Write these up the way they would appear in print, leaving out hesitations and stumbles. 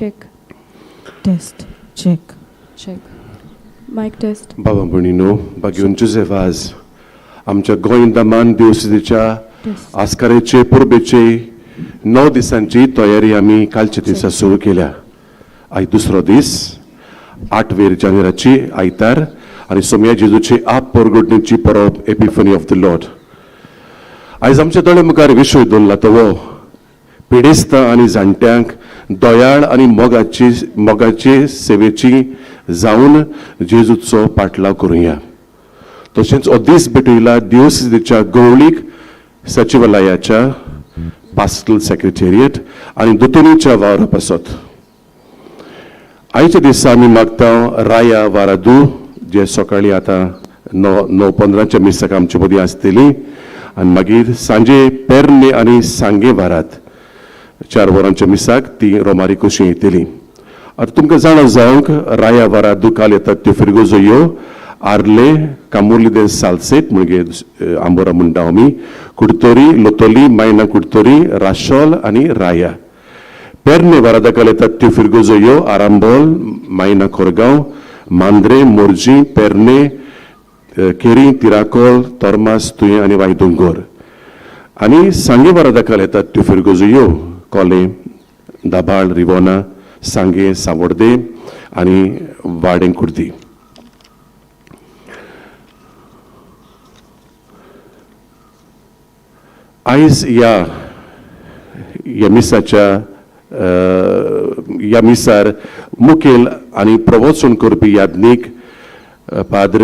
Check. Test. Check. Check. Mic test. बाबा भयणीनो, बागेवन जुझे वाज आमच्या गोंय दमान दिवसच्या आस्कारेचे परबेचे 9 दिसांची तयारी आमी कालच्या दिसा सुरू केल्या. आयज दुसरो दीस, 8 जानेराची आयतार आनी सोमया जेजूची आप परगटणेची परब, एपिफनी ऑफ the Lord. आयज आमच्या दोळे मुखार विशय दवरला तो हो पिडेस्तां आनी जाणट्यांक दयाळ आनी मोगाची सेवेची जावन जेजूचो पाटलाव करुया. तशेंच हो दीस भेटयला दिवसच्या गवळीक सचिवालयाच्या पास्टल सेक्रेटेरिएट आनी दोतोनीच्या वावरा पासत. आयच्या दिसा आमी मागता राया वारादू जे सकाळी आतां 9:15 मिसाक आमचे मदीं आसतली आनी मागीर सांजे पेरणे आनी सांगे वारात 4 वरांच्या मिसाक ती रोमारी कशी येतली. आतां तुमकां जाणा जावंक राया वारादू काल येतात त्यो फिरगोजो यो आर्ले कामुर्ली दे सालसेट म्हणजे आंबोरा म्हणटा आमी, कुडतोरी, लोतोली, मायना कुडतोरी, राशोल आनी राया. पेरणे वारादाकाल येतात त्यो फिरगोजो यो आरांबोल, मायना खोरगांव, मांद्रे, मोरजी, पेरणे, केरी, तिराकोल, तोरमास, तुयें आनी वायदोंगोर. आनी सांगे वारादाकाल येतात त्यो फिरगोजो यो कोले, दाबाळ, रिवोना, सांगे, सावड्डे आनी वाडें कुर्दी. आयज ह्या मिसाच्या ह्या मिसार मुखेल आनी प्रवचन करपी याज्ञीक पाद्र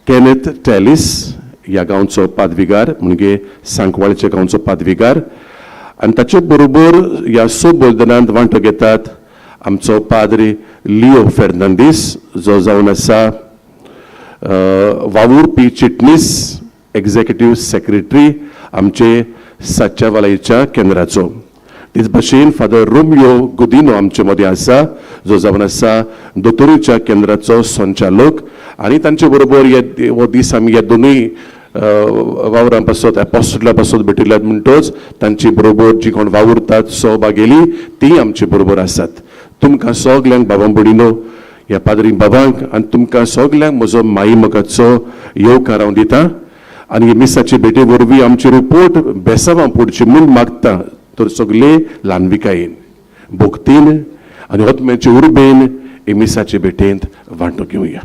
केनेथ टॅलिस ह्या गांवचो पादविगार, म्हणजे सांकवाळच्या गांवचो पादविगार, आनी ताचे बरोबर ह्या सोबोधनांत वांटो घेतात आमचो पाद्री लिओ फेर्नांदीस जो जावन आसा वावुरपी चिटणीस, एग्जेक्युटीव सेक्रेटरी आमचे सच्चावालयच्या केंद्राचो. तेच भाशेन फादर रोमियो गुदिनो आमचे मदीं आसा जो जावन आसा दोतोरीच्या केंद्राचो संचालक आनी तांचे बरोबर हो दीस आमी ह्या दोनूय वावरां पासत एपोस्टला पासत भेटिल्ल्यात म्हणटच तांचे बरोबर जी कोण वावुरतात सहभागेली ती आमचे बरोबर आसात. तुमकां सगल्यांक बाबा भयणीनो, ह्या पाद्री बाबांक आनी तुमकां सगल्यांक म्हजो माई मोगाचो येवकार हांव दिता आनी मिसाचे भेटे वरवीं आमचे रिपोर्ट बेसावां पडची म्हूण मागता. तर सगळे ल्हानविकायेन, भक्तीन आनी आत्म्याचे उर्बेन हे मिसाचे भेटेंत वांटो घेवया.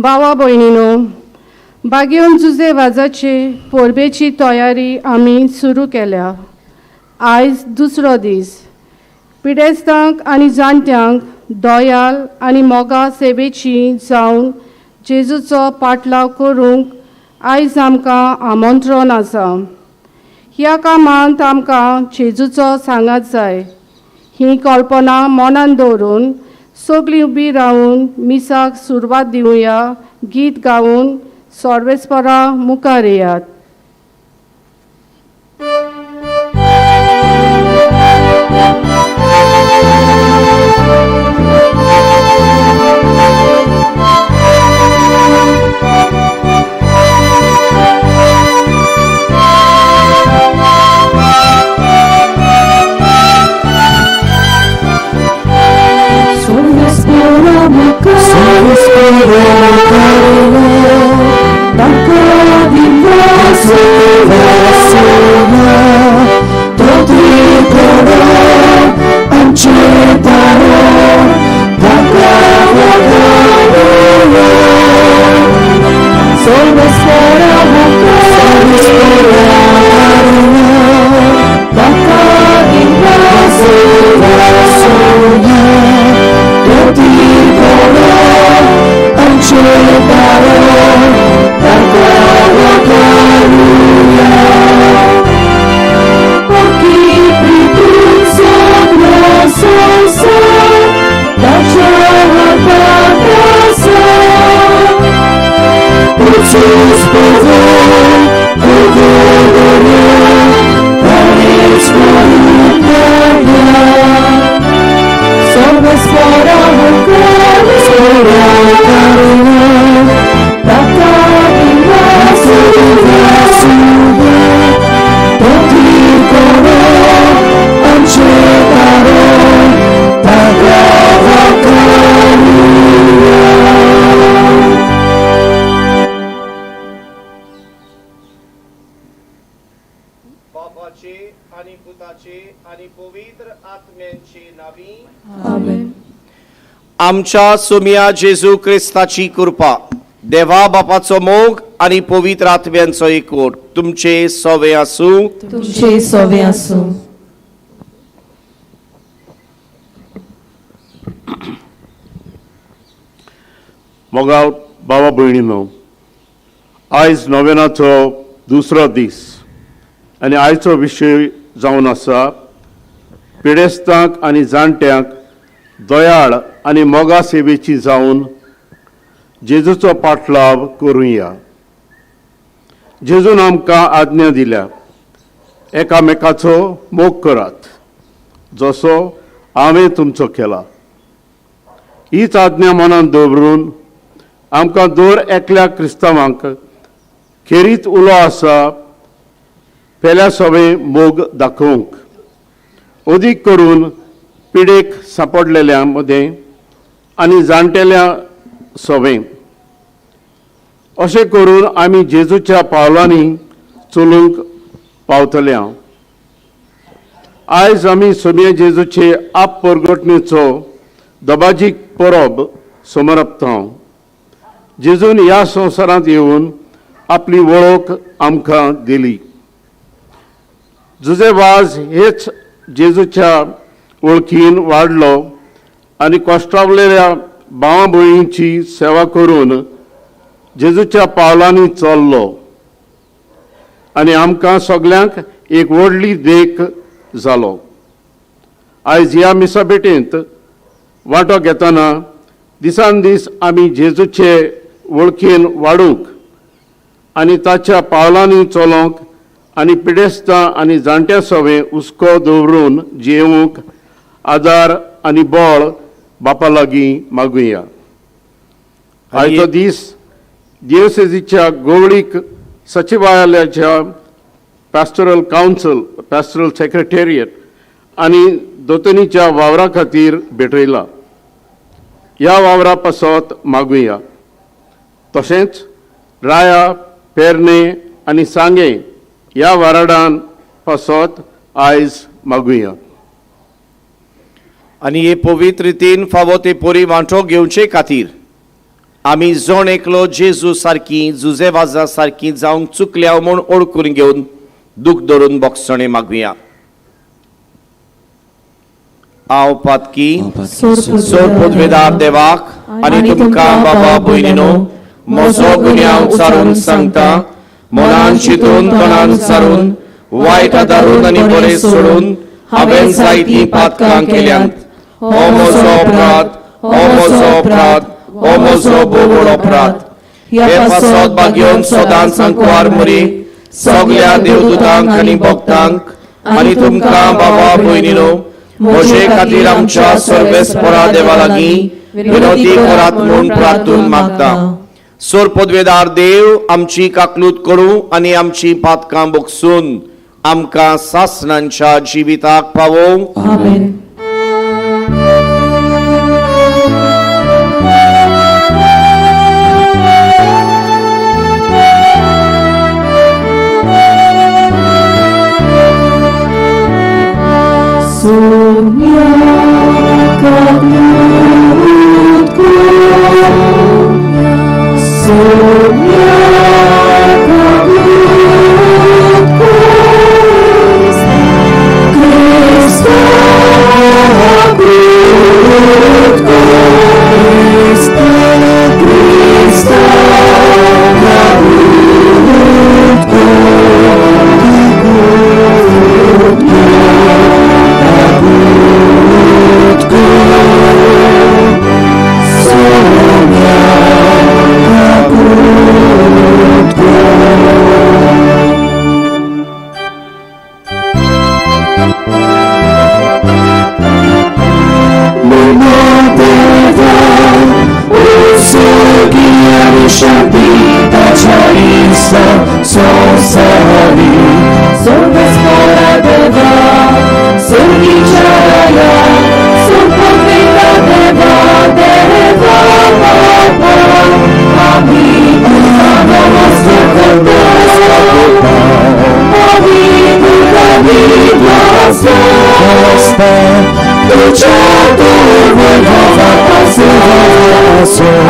भावा भयणीनो, बागेवन जुझे वाजाचे परबेची तयारी आमी सुरू केल्या. आयज दुसरो दीस. पिडेस्तांक आनी जाणट्यांक दयाल आनी मोगा सेवेची जावन जेजूचो पाटलाव करूंक आयज आमकां आमंत्रण आसा. ह्या कामांत आमकां जेजूचो सांगात जाय. ही कल्पना मनान दवरून सगळीं उबी रावन मिसाक सुरवात दिवया. गीत गावन सर्वेस्परा मुखार येयात. आमच्या सोमिया जेजू क्रिस्ताची कृपा, देवा बापाचो मोग आनी पवित्र आत्म्यांचो एकवट तुमचे सोवे आसूं. तुमचे सोवे आसूं. मोगाळ बाबा भयणीनो, आयज नोवेनाचो दुसरो दीस आनी आयचो विशय जावन आसा पिडेस्तांक आनी जाणट्यांक दयाळ आनी मोगा सेवेची जावन जेजूचो पाठलाव करुया. जेजून आमकां आज्ञा दिल्या, एकामेकाचो मोग करात जसो हांवें तुमचो केला. हीच आज्ञा मनांत दवरून आमकां दर एकल्या क्रिस्तांवांक खेरीत उलो आसा पेल्या सवे मोग दाखोवंक, अदीक करून पिडेक सांपडलेल्या मदें आनी जाणटेल्या सवे. अशें करून आमी जेजूच्या पावलांनी चलूंक पावतले. आयज आमी सोमये जेजूचे आप परगटणेचो दबाजीक परब समर्पता. जेजून ह्या संवसारांत येवन आपली वळख आमकां दिली. जुजे वाज हेच जेजूच्या वळखीन वाडलो आनी कश्टावलेल्या भावा भयणींची सेवा करून जेजूच्या पावलांनी चल्लो आनी आमकां सगल्यांक एक व्हडली देख जालो. आयज ह्या मिसा भेटेंत वांटो घेतना दिसान दीस आमी जेजूचे वळखीन वाडूंक आनी ताच्या पावलांनी चलोवंक आनी पिडेस्तां आनी जाणट्या सवें हुस्को दवरून जियेवंक आदार आनी बळ बापा लागीं मागुया. आयचो दीस दियोसेजीच्या गोवळीक सचिवालयाच्या पॅस्टोरल कावन्सील, पॅस्टोरल सेक्रेटेरिएट आनी दोतोनीच्या वावरा खातीर भेटयला. ह्या वावरा पासत मागुया. तशेंच राया, पेरणे आनी सांगें ह्या वाराडान पासत आयज मागुया. आनी हे पवित्र रितीन फावो ते पोरी वांटो घेवचे खातीर आमी जण एकलो जेजू सारकी जुजे वाजा सारकी जावंक चुकल्या म्हूण ओळखून घेवन दूख धरून बोगसणे मागुया. हांव पातकी सोर पदवेदार देवाक आनी तुमकां बाबा भयणीनो म्हजो गुन्यांव सारून सांगता, मनान चिंतून तणान सारून वायट आदारून आनी बरें सोडून हांवें जायतीं पातकां केल्यांत. हो म्हजो अपराध, हो म्हजो अपराध, हो म्हजो भोव अपराध. हे पासत भाग्योन सदांच अंकवार मुरी सगल्या देवदूतांक आनी भक्तांक आनी तुमकां बाबा भयणीनो म्हजे खातीर आमच्या सर्वेस्परा देवा लागीं विनोदी करात म्हूण प्रार्थून मागता. सोर पदवेदार देव आमची काकलूत करूं आनी आमची पातकां बोगसून आमकां सासणांच्या जिविताक पावोवं. आमेन.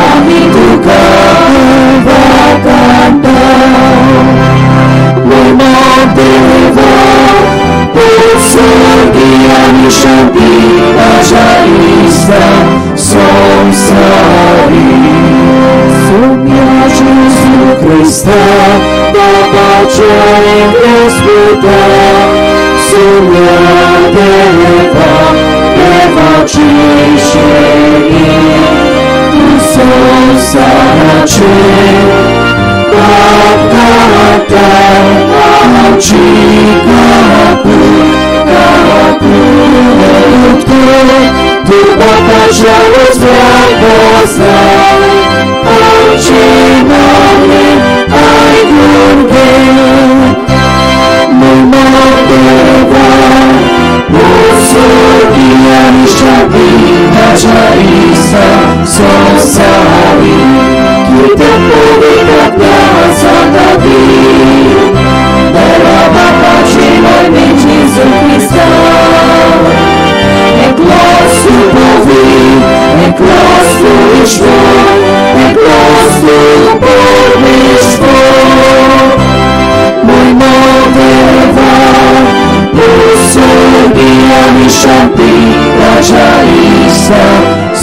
आमी तुका वाखाणता. मोयमा देवा स्वर्गीय शांती राजा इसा संसारी Sumia Jesu Christa Babace Gospoda Sumia Deva Deva Cisheni Tu sonsarace Baptata Aci Kapu Kapu Tu Babace Gospoda Aci Ai Gurge Muma Deva Usudia Nishabi Raja Isa Sonsari Kita Puvita Plaza David Deva Babace Noi Gesù Cristo E glosu Povi E glosu Ishvo E glosu Pormishvo Mojma Deva Usudia Nishanti Raja Isa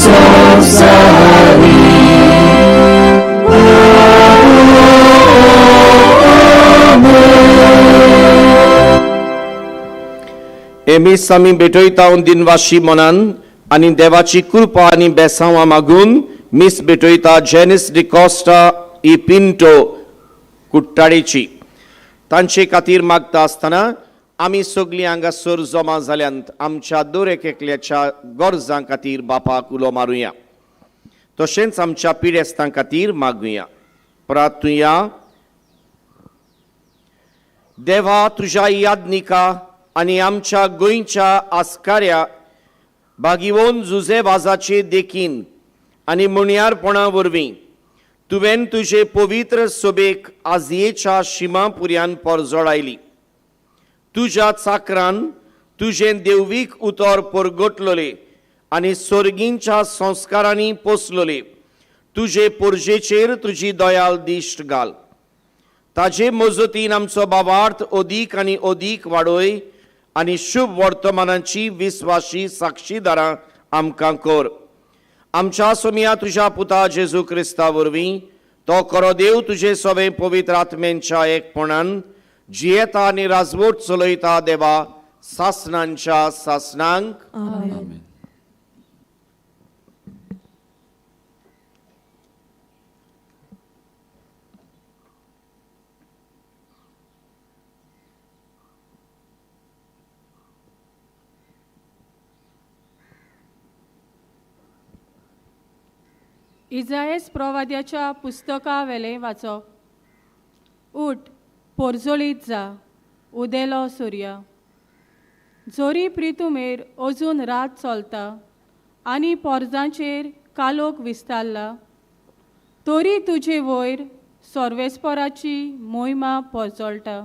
Sonsari. हे मीस आमी भेटयता दिनवाशी मनान आनी देवाची कृपा आनी बेसांवां मागून मीस भेटयता Janice D'Costa E Pinto कुट्टाळेची. तांचे खातीर मागता आसतना आमी सगलीं हांगासर जमा जाल्यांत आमच्या दर एक एकल्याच्या गरजां खातीर बापाक उलो मारुया, तशेंच आमच्या पिडेस्तां खातीर मागुया. प्रार्थुया. देवा तुज्या यादनिका आनी आमच्या गोंयच्या आस्काऱ्या बागिवोन जुजे वाजाचे देखीन आनी मुणयारपणा वरवीं तुवें तुजे पवित्र सोबेक आजयेच्या शिमा पुऱ्यान परजळायली. तुज्या चाकरान तुजें देववीक उतर परगटलोले आनी सोर्गींच्या संस्कारांनी पोसलोले तुजे पोरजेचेर तुजी दयाल दिश्ट घाल. ताजे मजतीन आमचो बाबार्थ अदीक आनी अदीक वाडय आनी शुभ वर्तमानाची विस्वाशी साक्षीदारां आमकां कर. आमच्या सोमिया तुज्या पुता जेजू क्रिस्ता वरवीं तो खरो देव तुजे सवे पवित्र आत्म्यांच्या एकपणान जियेता आनी राजवट चलयता देवा सासनांच्या सासनांक. आमेन. इजायस प्रवाद्याच्या पुस्तका वेलें वाचप. उठ पोरजोळीत जा उदेलो सुर्या. जोरी प्रितुमेर अजून रात चलता आनी पोरजांचेर कालोख विस्तारला तरी तुजे वयर सोर्वेस्पोराची मोहिमा पोरजोळटा.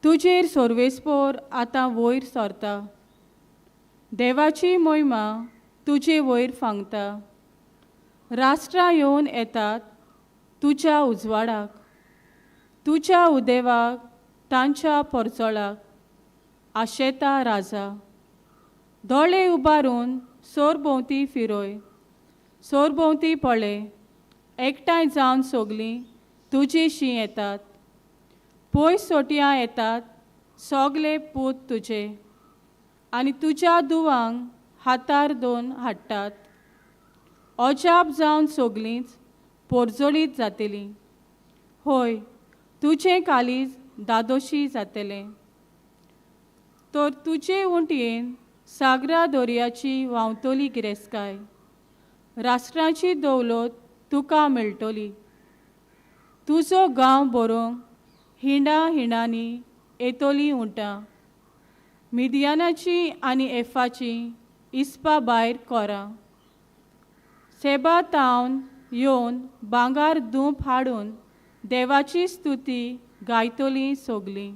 तुजेर सोर्वेस्पोर आतां वयर सरता. देवाची मोहिमा तुजे वयर फांगता. राष्ट्रां येवन येतात तुज्या उजवाडाक, तुज्या उदेवाक तांच्या पोरचोळाक. आशेता राजा दोळे उबारून सोरभोंवती फिरय, सोरभोंवती पळय. एकठांय जावन सगलीं तुजीशीं येतात, पयस सोटयां येतात सगले पूत तुजे आनी तुज्या दुवांक हातार दोन हाडटात. अजाप जावन सगलींच पोरजोळीत जातलीं. होय तुजें कालीज दादोशी जातलें. तर तुजे उंटयेन सागरा दर्याची व्हांवतली गिरेस्काय, राष्ट्राची दौलत तुका मेळटली. तुजो गांव बरोवंक हिंडा हिंडांनी येतली उंटां, मिदियानाची आनी एफाची इस्पा भायर कोरां. सेबा तावन येवन भांगर धूप हाडून देवाची स्तुती गायतली सगलीं.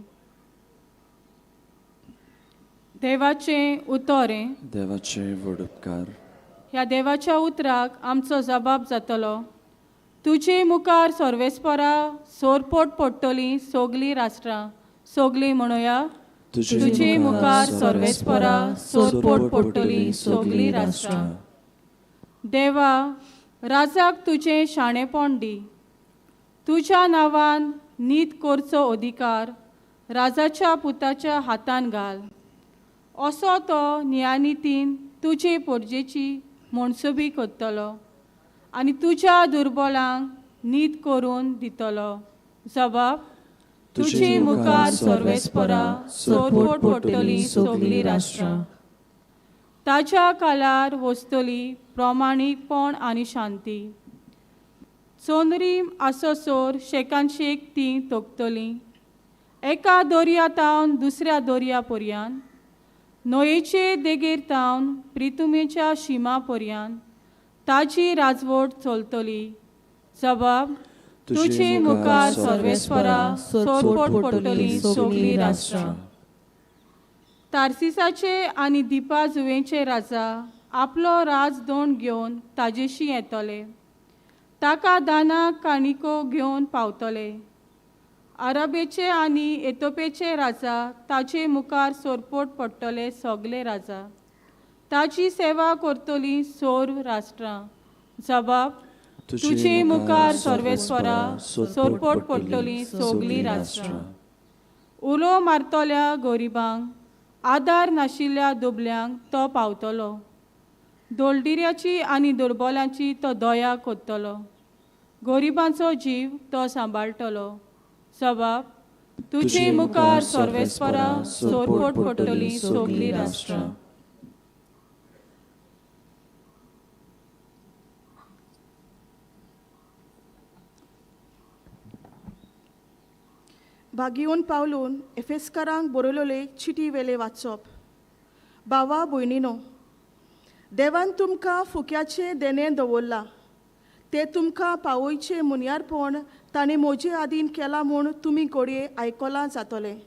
देवाचें उतरें. देवाचे व्हड उपकार. ह्या देवाच्या उतराक आमचो जबाब जातलो. तुजे मुखार सर्वेस्परा सोरपोट पडटली सगलीं राष्ट्रां. सगलीं म्हणुया, तुजे मुखार सर्वेस्परा सोरपोट पडटली सगलीं राष्ट्रां. देवा, राजाक तुजें शाणेपण दी. तुज्या नांवान नीत करचो अधिकार राजाच्या पुताच्या हातान घाल. असो तो न्यायनितीन तुजे पोरजेची मनसुबी करतलो आनी तुज्या दुर्बलांक नीत करून दितलो. जबाब, तुजे मुखार सर्वेस्परा सोरपोट पडटली सगलीं राष्ट्रां. ताच्या कालार वसतली प्रमाणीकपण आनी शांती. चोंदरी आसोसोर शेकानशेक ती तोखतली. एका दर्या तावन दुसऱ्या दर्या पर्यान, न्हंयेचे देगेर तावन प्रितुमेच्या शिमा पर्यान ताजी राजवट चलतली. जबाब, तुजे मुखार सर्वेस्परा सोरपोट पडटली सगलीं राष्ट्रां. तार्सिसाचे आनी दिपा जुवेंचे राजा आपलो राजदोंड घेवन ताजेशी येतले. ताका दाना काणिको घेवन पावतले. अरबेचे आनी एतोपेचे राजा ताजे मुखार सोरपोट पडटले सगले राजा. ताजी सेवा करतली सोर्व राष्ट्रां. जबाब, तुजे मुखार सर्वेस्परा सोरपोट पडटली सगलीं राष्ट्रां. उलो मारतल्या गरिबांक, आदार नाशिल्ल्या दुबल्यांक तो पावतलो. दोलडिऱ्याची आनी दुर्बलांची तो दया करतलो. गरिबांचो जीव तो सांबाळटलो. जबाब, तुजे मुखार सर्वेस्परा सोरपोट पडटली सगलीं राष्ट्रां. भागियोन पावलून एफेस्कारांक बरयलोले चिटी वेले वाचप. भावा भयणीनो, देवान तुमकां फुक्याचें देणें दवरलां. तें तुमकां पावयचें मुनयारपण ताणें म्हजे आदीन केलां म्हूण तुमी घडये आयकलां जातलें.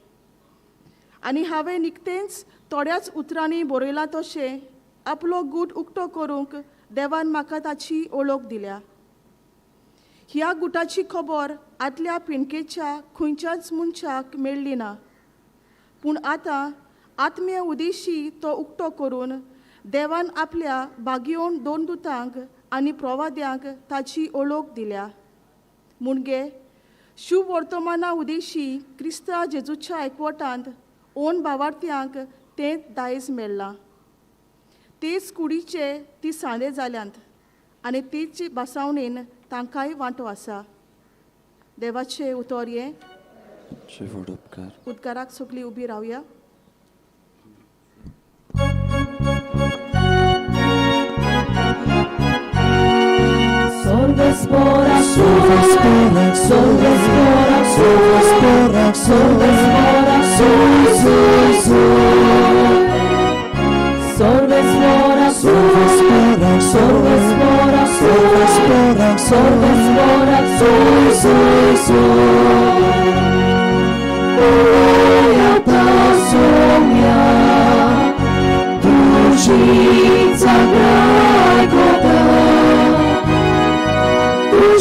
आनी हांवें निकतेंच थोड्याच उतरांनी बरयलां तशें आपलो गूट उक्तो करूंक देवान म्हाका ताची ओळख दिल्या. ह्या गुटाची खबर आदल्या पिणकेच्या खंयच्याच मनशाक मेळ्ळी ना, पूण आतां आत्मीय उदेशी तो उक्तो करून देवान आपल्या बागयोन दोन दुतांक आनी प्रवाद्यांक ताची ओळख दिल्या. मुणगे शुभ वर्तमाना उदेशी क्रिस्ता जेजूच्या एकवटांत ओन भावार्थ्यांक तें दायज मेळ्ळां. तेच कुडीचे ती सांदे जाल्यांत आनी तेच भासावणेन तांकांय वांटो आसा. देवाचे उतर हें. उदकाराक सगळीं उबी रावया. Sorvespora, sorvespora, sorvespora, sorvespora, sorvespora, sorvespora, sorvespora, sorvespora, sorvespora, sorvespora,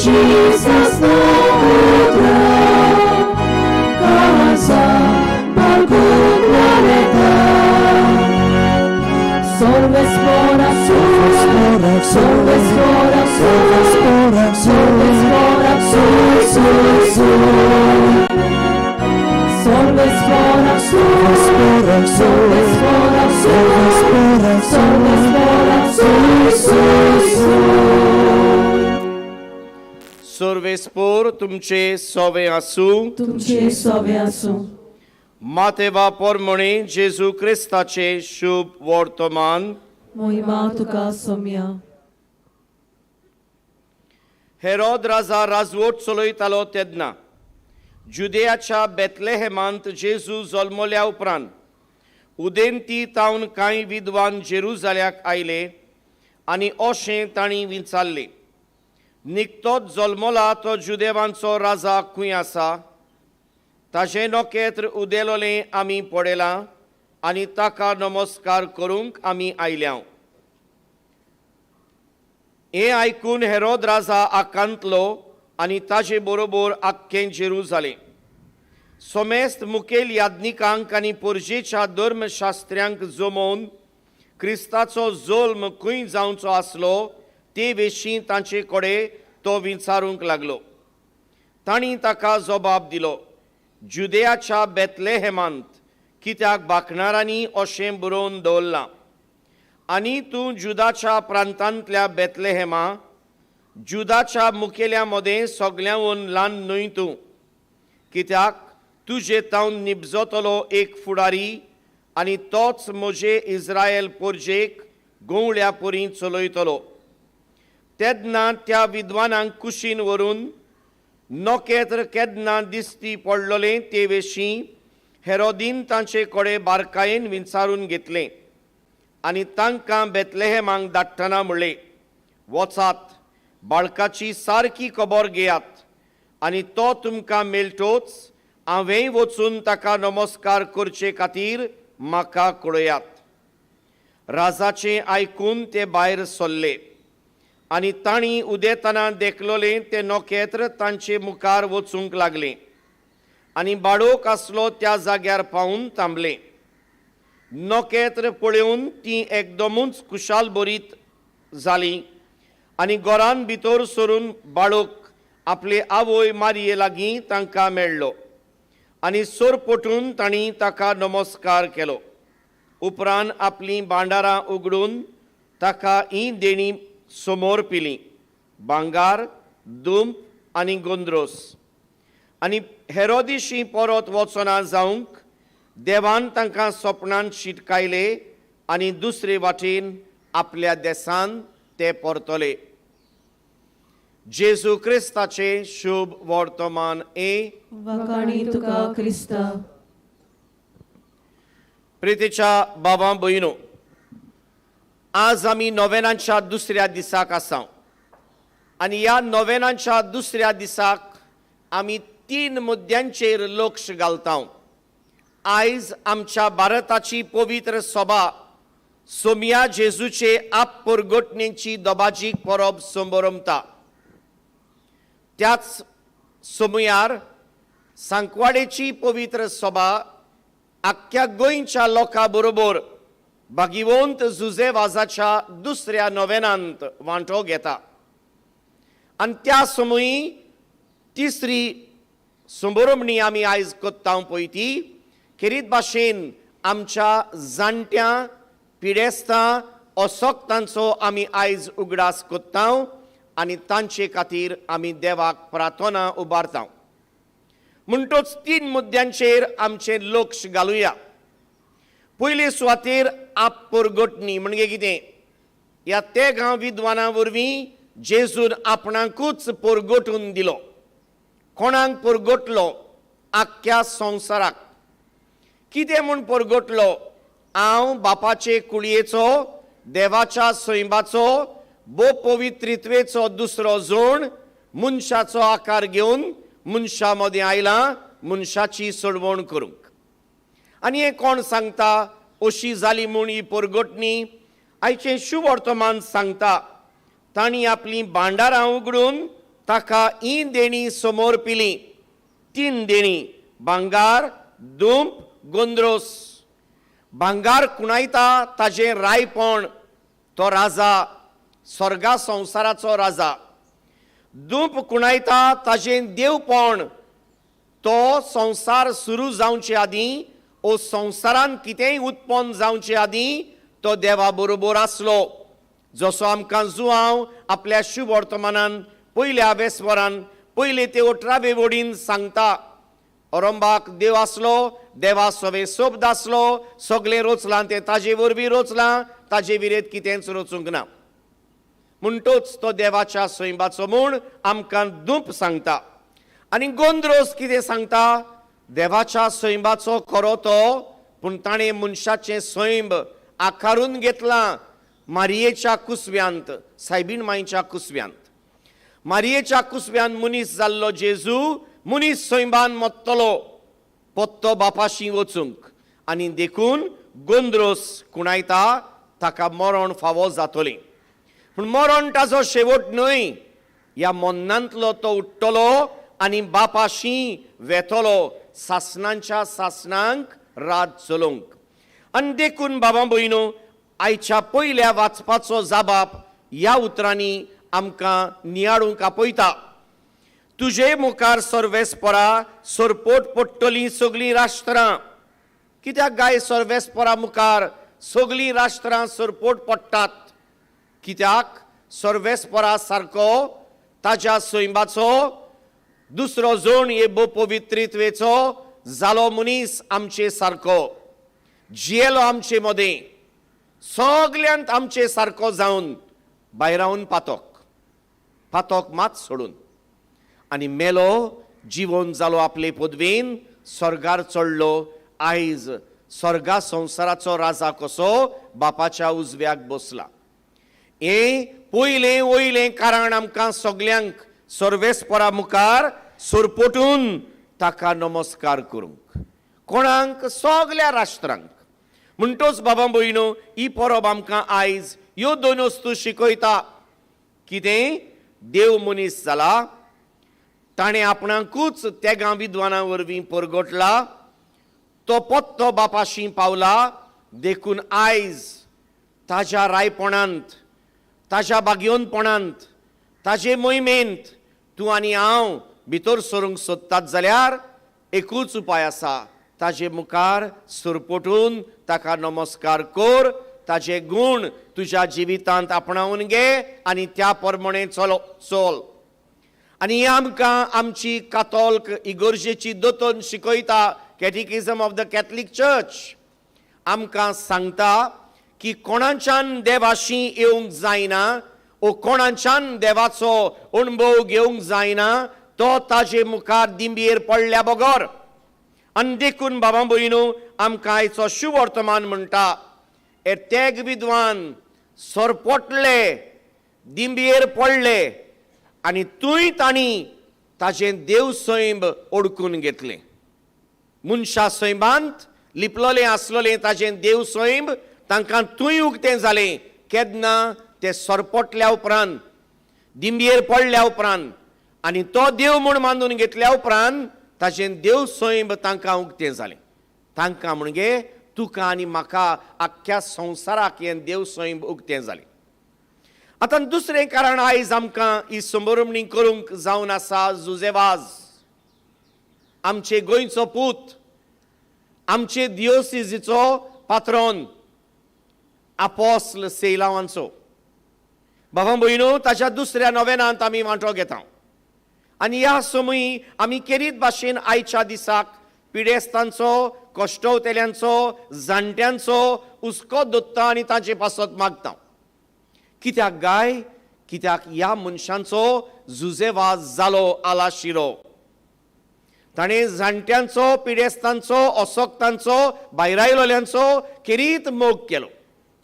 Jesus no casa Sorvespora, sorvespora, sorvespora, sorvespora, sorvespora, sorvespora, sorvespora, sorvespora, sorvespora, sorvespora, सर्वेस्पोर तुमचे सोवे आसूं, तुमचे सोवे आसूं. मातेवा पोरमणे जेजू क्रिस्ताचे शुभ वर्तमान. मोहिमा तुका सोम्या. हेरोद राजा राजवट चलयतालो तेन्ना जुदेयाच्या बेतलेहेमांत जेजू जल्मल्या उपरांत उदेंती तावन कांय विद्वान जेरुजाल्याक आयले आनी अशें तांणी विचारलें, निकतोच जल्मला तो जुदेवांचो राजा खंय आसा? ताजें नखेत्र उदेलोलें आमी पळयलां आनी ताका नमस्कार करूंक आमी आयल्या. हें आयकून हेरोद राजा आकांतलो आनी ताजे बरोबर आख्खें जेरुजालें. सोमेस्त मुखेल याज्ञिकांक आनी पोरजेच्या धर्मशास्त्र्यांक जमोवन क्रिस्ताचो जल्म खंय जावचो आसलो ते विशीं तांचे कडेन तो विचारूंक लागलो. तांणी ताका जबाब दिलो, जुदेयाच्या बेतलेहेमांत, कित्याक बाकणारांनी अशें बरोवन दवरलां, आनी तूं जुदाच्या प्रांतांतल्या बेतलेहेमा, जुदाच्या मुखेल्या मदें सगळ्यांवून ल्हान न्हय तूं, कित्याक तुजे तावन निबजतलो एक फुडारी आनी तोच म्हजे इस्रायल पोरजेक गंवळ्या परी चलयतलो. तेन्ना त्या विद्वानांक कुशीन व्हरून नखेत्र केन्ना दिसती पडलोलें ते विशीं हेरोदीन तांचे कडेन बारकायेन विचारून घेतलें आनी तांकां बेतलेहेमाक धाडटना म्हणलें, वचात, बाळकाची सारकी खबर घेयात आनी तो तुमकां मेळटोच हांवेंय वचून ताका नमस्कार करचे खातीर म्हाका कळयात. राजाचें आयकून ते भायर सरले आनी तांणी उदेतना देखलोलें तें नखेत्र तांचे मुखार वचूंक लागलें आनी बाळोक आसलो त्या जाग्यार पावून थांबलें. नखेत्र पळोवन ती एकदमूच खुशाल बरीत जाली आनी घरान भितर सरून बाळोक आपले आवय मारये लागीं तांकां मेळ्ळो आनी सोरपोटून तांणी ताका नमस्कार केलो. उपरांत आपलीं भांडारां उगडून ताका ही देणी समोर पिली, भांगार, दुंप आनी गोंद्रोस. आनी हेरोदिशी परत वचना जावंक देवान तांकां सपनान शिटकायले आनी दुसरे वाटेन आपल्या देसान ते परतले. जेजू क्रिस्ताचें शुभ वर्तमान. ए वाखाणी तुका क्रिस्ता. प्रितीच्या बाबा भयणो, आज आमी नोवेनांच्या दुसऱ्या दिसाक आसा आनी ह्या नोवेनांच्या दुसऱ्या दिसाक आमी तीन मुद्द्यांचेर लक्ष घालता. आयज आमच्या भारताची पवित्र सभा सोमया जेजूचे आप परगटणेची दबाजीक परब संबरमता. त्याच समयार सांकवाडेची पवित्र सभा आख्ख्या गोंयच्या लोकां बरोबर भागिवंत जुजे वाजाच्या दुसऱ्या नोवेनांत वांटो घेता आनी त्या समयी तिसरी संबरमणी आमी आयज कोत्ता पळय ती खेरीत भाशेन आमच्या जाणट्यां पिडेस्तां असक्तांचो आमी आयज उगडास कोत्ता आनी तांचे खातीर आमी देवाक प्रार्थना उबारता. म्हणटोच तीन मुद्द्यांचेर आमचें लक्ष घालुया. पयले सुवातेर आप परगटणी म्हणजे कितें, ह्या तेगां विद्वानां वरवीं जेजून आपणाकूच परगटून दिलो. कोणाक परगटलो? आख्ख्या संवसाराक. कितें म्हूण परगटलो? हांव बापाचे कुळयेचो, देवाच्या सैमाचो, भोव पवित्रित्वेचो दुसरो जोण मनशाचो आकार घेवन मनशा मदें आयला मनशाची सोडवण करूंक. आनी हें कोण सांगता? अशी जाली म्हूण ही परगटणी आयचें शुभ वर्तमान सांगता. तांणी आपलीं भांडारां उगडून ताका ही देणी समोर पिली, तीन देणी, भांगार, दुंप, गोंद्रोस. भांगार कुणायता ताजें रायपण, तो राजा, स्वर्गा संवसाराचो राजा. दुंप कुणायता ताजें देवपण, तो संवसार सुरू जावचे आदीं ओ संवसारान कितेंय उत्पन्न जावचे आदीं तो देवा बरोबर आसलो. जसो आमकां जुआंव आपल्या शुभ वर्तमानान पयल्या वेस्वरान पयले ते 18वे वडीन सांगता, अरंबाक देव आसलो, देवा सवे शब्द आसलो, सगळें रोचलां तें ताजे वरवीं रोचलां, ताजे विरेत कितेंच रोचूंक ना. म्हणटोच तो देवाच्या सैमाचो म्हूण आमकां दुंप सांगता. आनी गोंद्रोस कितें सांगता? देवाच्या सैमाचो खरो तो, पूण ताणें मनशाचें सैम आकारून घेतलां मारयेच्या कुसव्यांत, सायबीण मायच्या कुसव्यांत. मारयेच्या कुसव्यान मनीस जाल्लो जेजू मनीस सैमान मत्तलो पत्तो बापाशी वचूंक, आनी देखून गोंद्रोस कुणायता ताका मरण फावो जातलें. पूण मरण ताजो शेवट न्हय, ह्या मन्नांतलो तो उठ्ठलो आनी बापाशी वेतलो सासणांच्या सासणांक रात चलोवंक. आनी देखून बाबा भयणो, आयच्या पयल्या वाचपाचो जाबाप ह्या उतरांनी आमकां नियाळूंक आपयता. तुजे मुखार सर्वेस्परा सरपोट पडटलीं सगळीं राष्ट्रां. कित्याक गाय सर्वेस्परा मुखार सगळीं राष्ट्रां सरपोट पडटात? कित्याक सर्वेस्परा सारको ताज्या सैमाचो दुसरो जण हे पवित्रित्वेचो जालो मनीस आमचे सारको, जियेलो आमचे मदें, सगल्यांत आमचे सारको जावन भायरावन पातोक पातोक मात सोडून आनी मेलो, जिवन जालो आपले पदवेन, स्वर्गार चडलो, आयज स्वर्गा संवसाराचो राजा कसो बापाच्या उजव्याक बसला. हें पयलें वयलें कारण आमकां सगल्यांक सर्वेस्परा मुखार सरपोटून ताका नमस्कार करूंक, कोणाक? सगल्या राष्ट्रांक. म्हणटोच बाबा भयणो, ही परब आमकां आयज ह्यो दोन वस्तू शिकयता. कितें? देव मनीस जाला, ताणें आपणाकूच तेगां विद्वानां वरवीं परगटला, तो पत्तो बापाशी पावला, देखून आयज ताज्या रायपणांत, ताज्या बागयोनपणांत, ताजे मोहिमेंत तूं आनी हांव भितर सरूंक सोदतात जाल्यार एकूच उपाय आसा, ताजे मुखार सरपोटून ताका नमस्कार कर, ताजे गूण तुज्या जिवितांत आपणावन घे आनी त्या प्रमाणे चलो चल. आनी हें आमकां आमची कातोल्क इगोर्जेची दोतोन शिकयता, catechism of the Catholic church आमकां सांगता की कोणाच्यान देवाशी येवंक जायना ओ कोणाच्यान देवाचो अणभव घेवंक जायना तो ताजे मुखार दिंबयेर पडल्या बगर. आनी देखून बाबा भयणो, आमकां आयचो शुवर्तमान म्हणटा, हे तेग विद्वान सरपोटले, दिंबयेर पडले आनी थंय तांणी ताजें देव सैम ओडकून घेतलें. मनशा सैमांत लिपलोलें आसलोलें ताजें देव सैम तांकां थंय उक्तें जालें. केन्ना? ते सरपोटल्या उपरांत, दिंबयेर पडल्या उपरांत आनी तो देव म्हूण मानून घेतल्या उपरांत ताजें देव सैम तांकां उक्तें जालें. तांकां म्हणजे तुका आनी म्हाका, आख्ख्या संवसाराक हें देव सैम उक्तें जालें. आतां दुसरें कारण आयज आमकां ही संबरमणी करूंक जावन आसा, जुजेवाज, आमचे गोंयचो पूत, आमचे दियोसिजीचो पात्रोन आपोस्ल सेलावांचो. बाबा भयणो, ताच्या दुसऱ्या नोवेनांत आमी वांटो घेता आनी ह्या समय आमी केरीत भाशेन आयच्या दिसाक पिडेस्तांचो, कश्टवतेल्यांचो, जाणट्यांचो हुस्को दोत्ता आनी तांचे पासत मागता. कित्याक गाय? कित्याक ह्या मनशांचो जुजेवाज जालो आलाशिरो. ताणें जाणट्यांचो, पिडेस्तांचो, असक्तांचो, भायरायलोल्यांचो केरीत मोग केलो.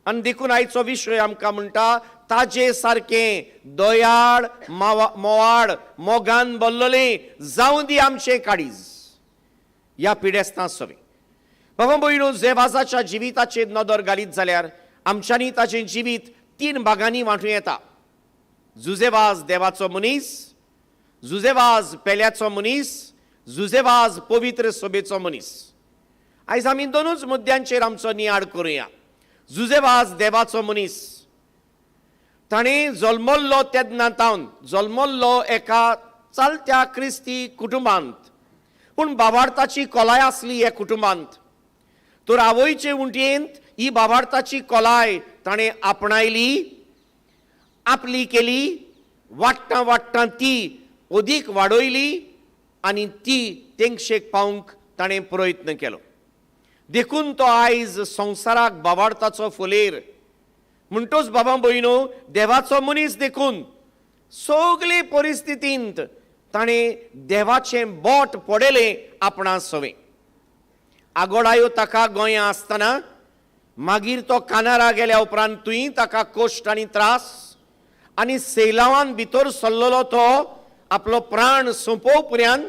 आनी देखून आयचो विशय आमकां म्हणटा, ताजे सारकें दयाळ, मोवाळ, मोगान भरलेलें जावं दी आमचें काळीज ह्या पिडेस्तां सवें. बाबा भयणो, जेवाजाच्या जिविताचेर नदर घालीत जाल्यार आमच्यांनी ताचें जिवीत तीन भागांनी वांटूं येता. जुजेवाज देवाचो मनीस, जुजेवाज पेल्याचो मनीस, जुजेवाज पवित्र सभेचो मनीस. आयज आमी दोनूच मुद्द्यांचेर आमचो नियाळ करुया. जुजेवाज देवाचो मनीस, ताणें जल्मल्लो तेन्ना तावन जल्मल्लो एका चलत्या क्रिस्ती कुटुंबांत, पूण बाबार्थाची कोलाय आसली ह्या कुटुंबांत. तर आवयचे उंटयेंत ही बाबार्थाची कोलाय ताणें आपणायली, आपली केली, वाडटां वाडटां ती अदीक वाडयली आनी ती तेंगशेक पावंक ताणें प्रयत्न केलो. देखून तो आयज संवसाराक बाबार्थाचो फुलेर. म्हणटोच बाबा भयणो, देवाचो मनीस देखून सगले परिस्थितींत ताणें देवाचें बोट पडयलें आपणा सवें. आगोडायो ताका गोंया आसतना, मागीर तो कानारा गेल्या उपरांत थंय ताका कश्ट आनी त्रास आनी सेलावान भितर सरलेलो तो आपलो प्राण सोंपोव पर्यंत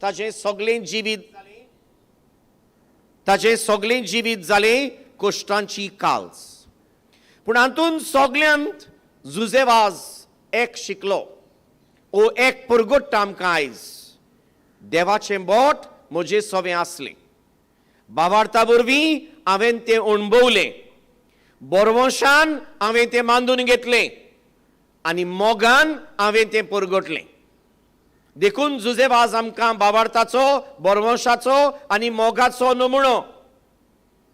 ताजें सगळें जिवीत जालें, ताजें सगळें जिवीत जालें कश्टांची काल्स. पूण हातूंत सगल्यांत जुजे वाज एक शिकलो ओ एक परगोट्टा आमकां आयज देवाचें बोट म्हजे सोवें आसलें बाबार्ता वरवीं हांवें तें अणभवलें बरवंशान हांवें तें मांदून घेतलें आनी मोगान हांवें तें परगटलें. देखून जुजे वाज आमकां बाबार्थाचो बरवंशाचो आनी मोगाचो नमुणो.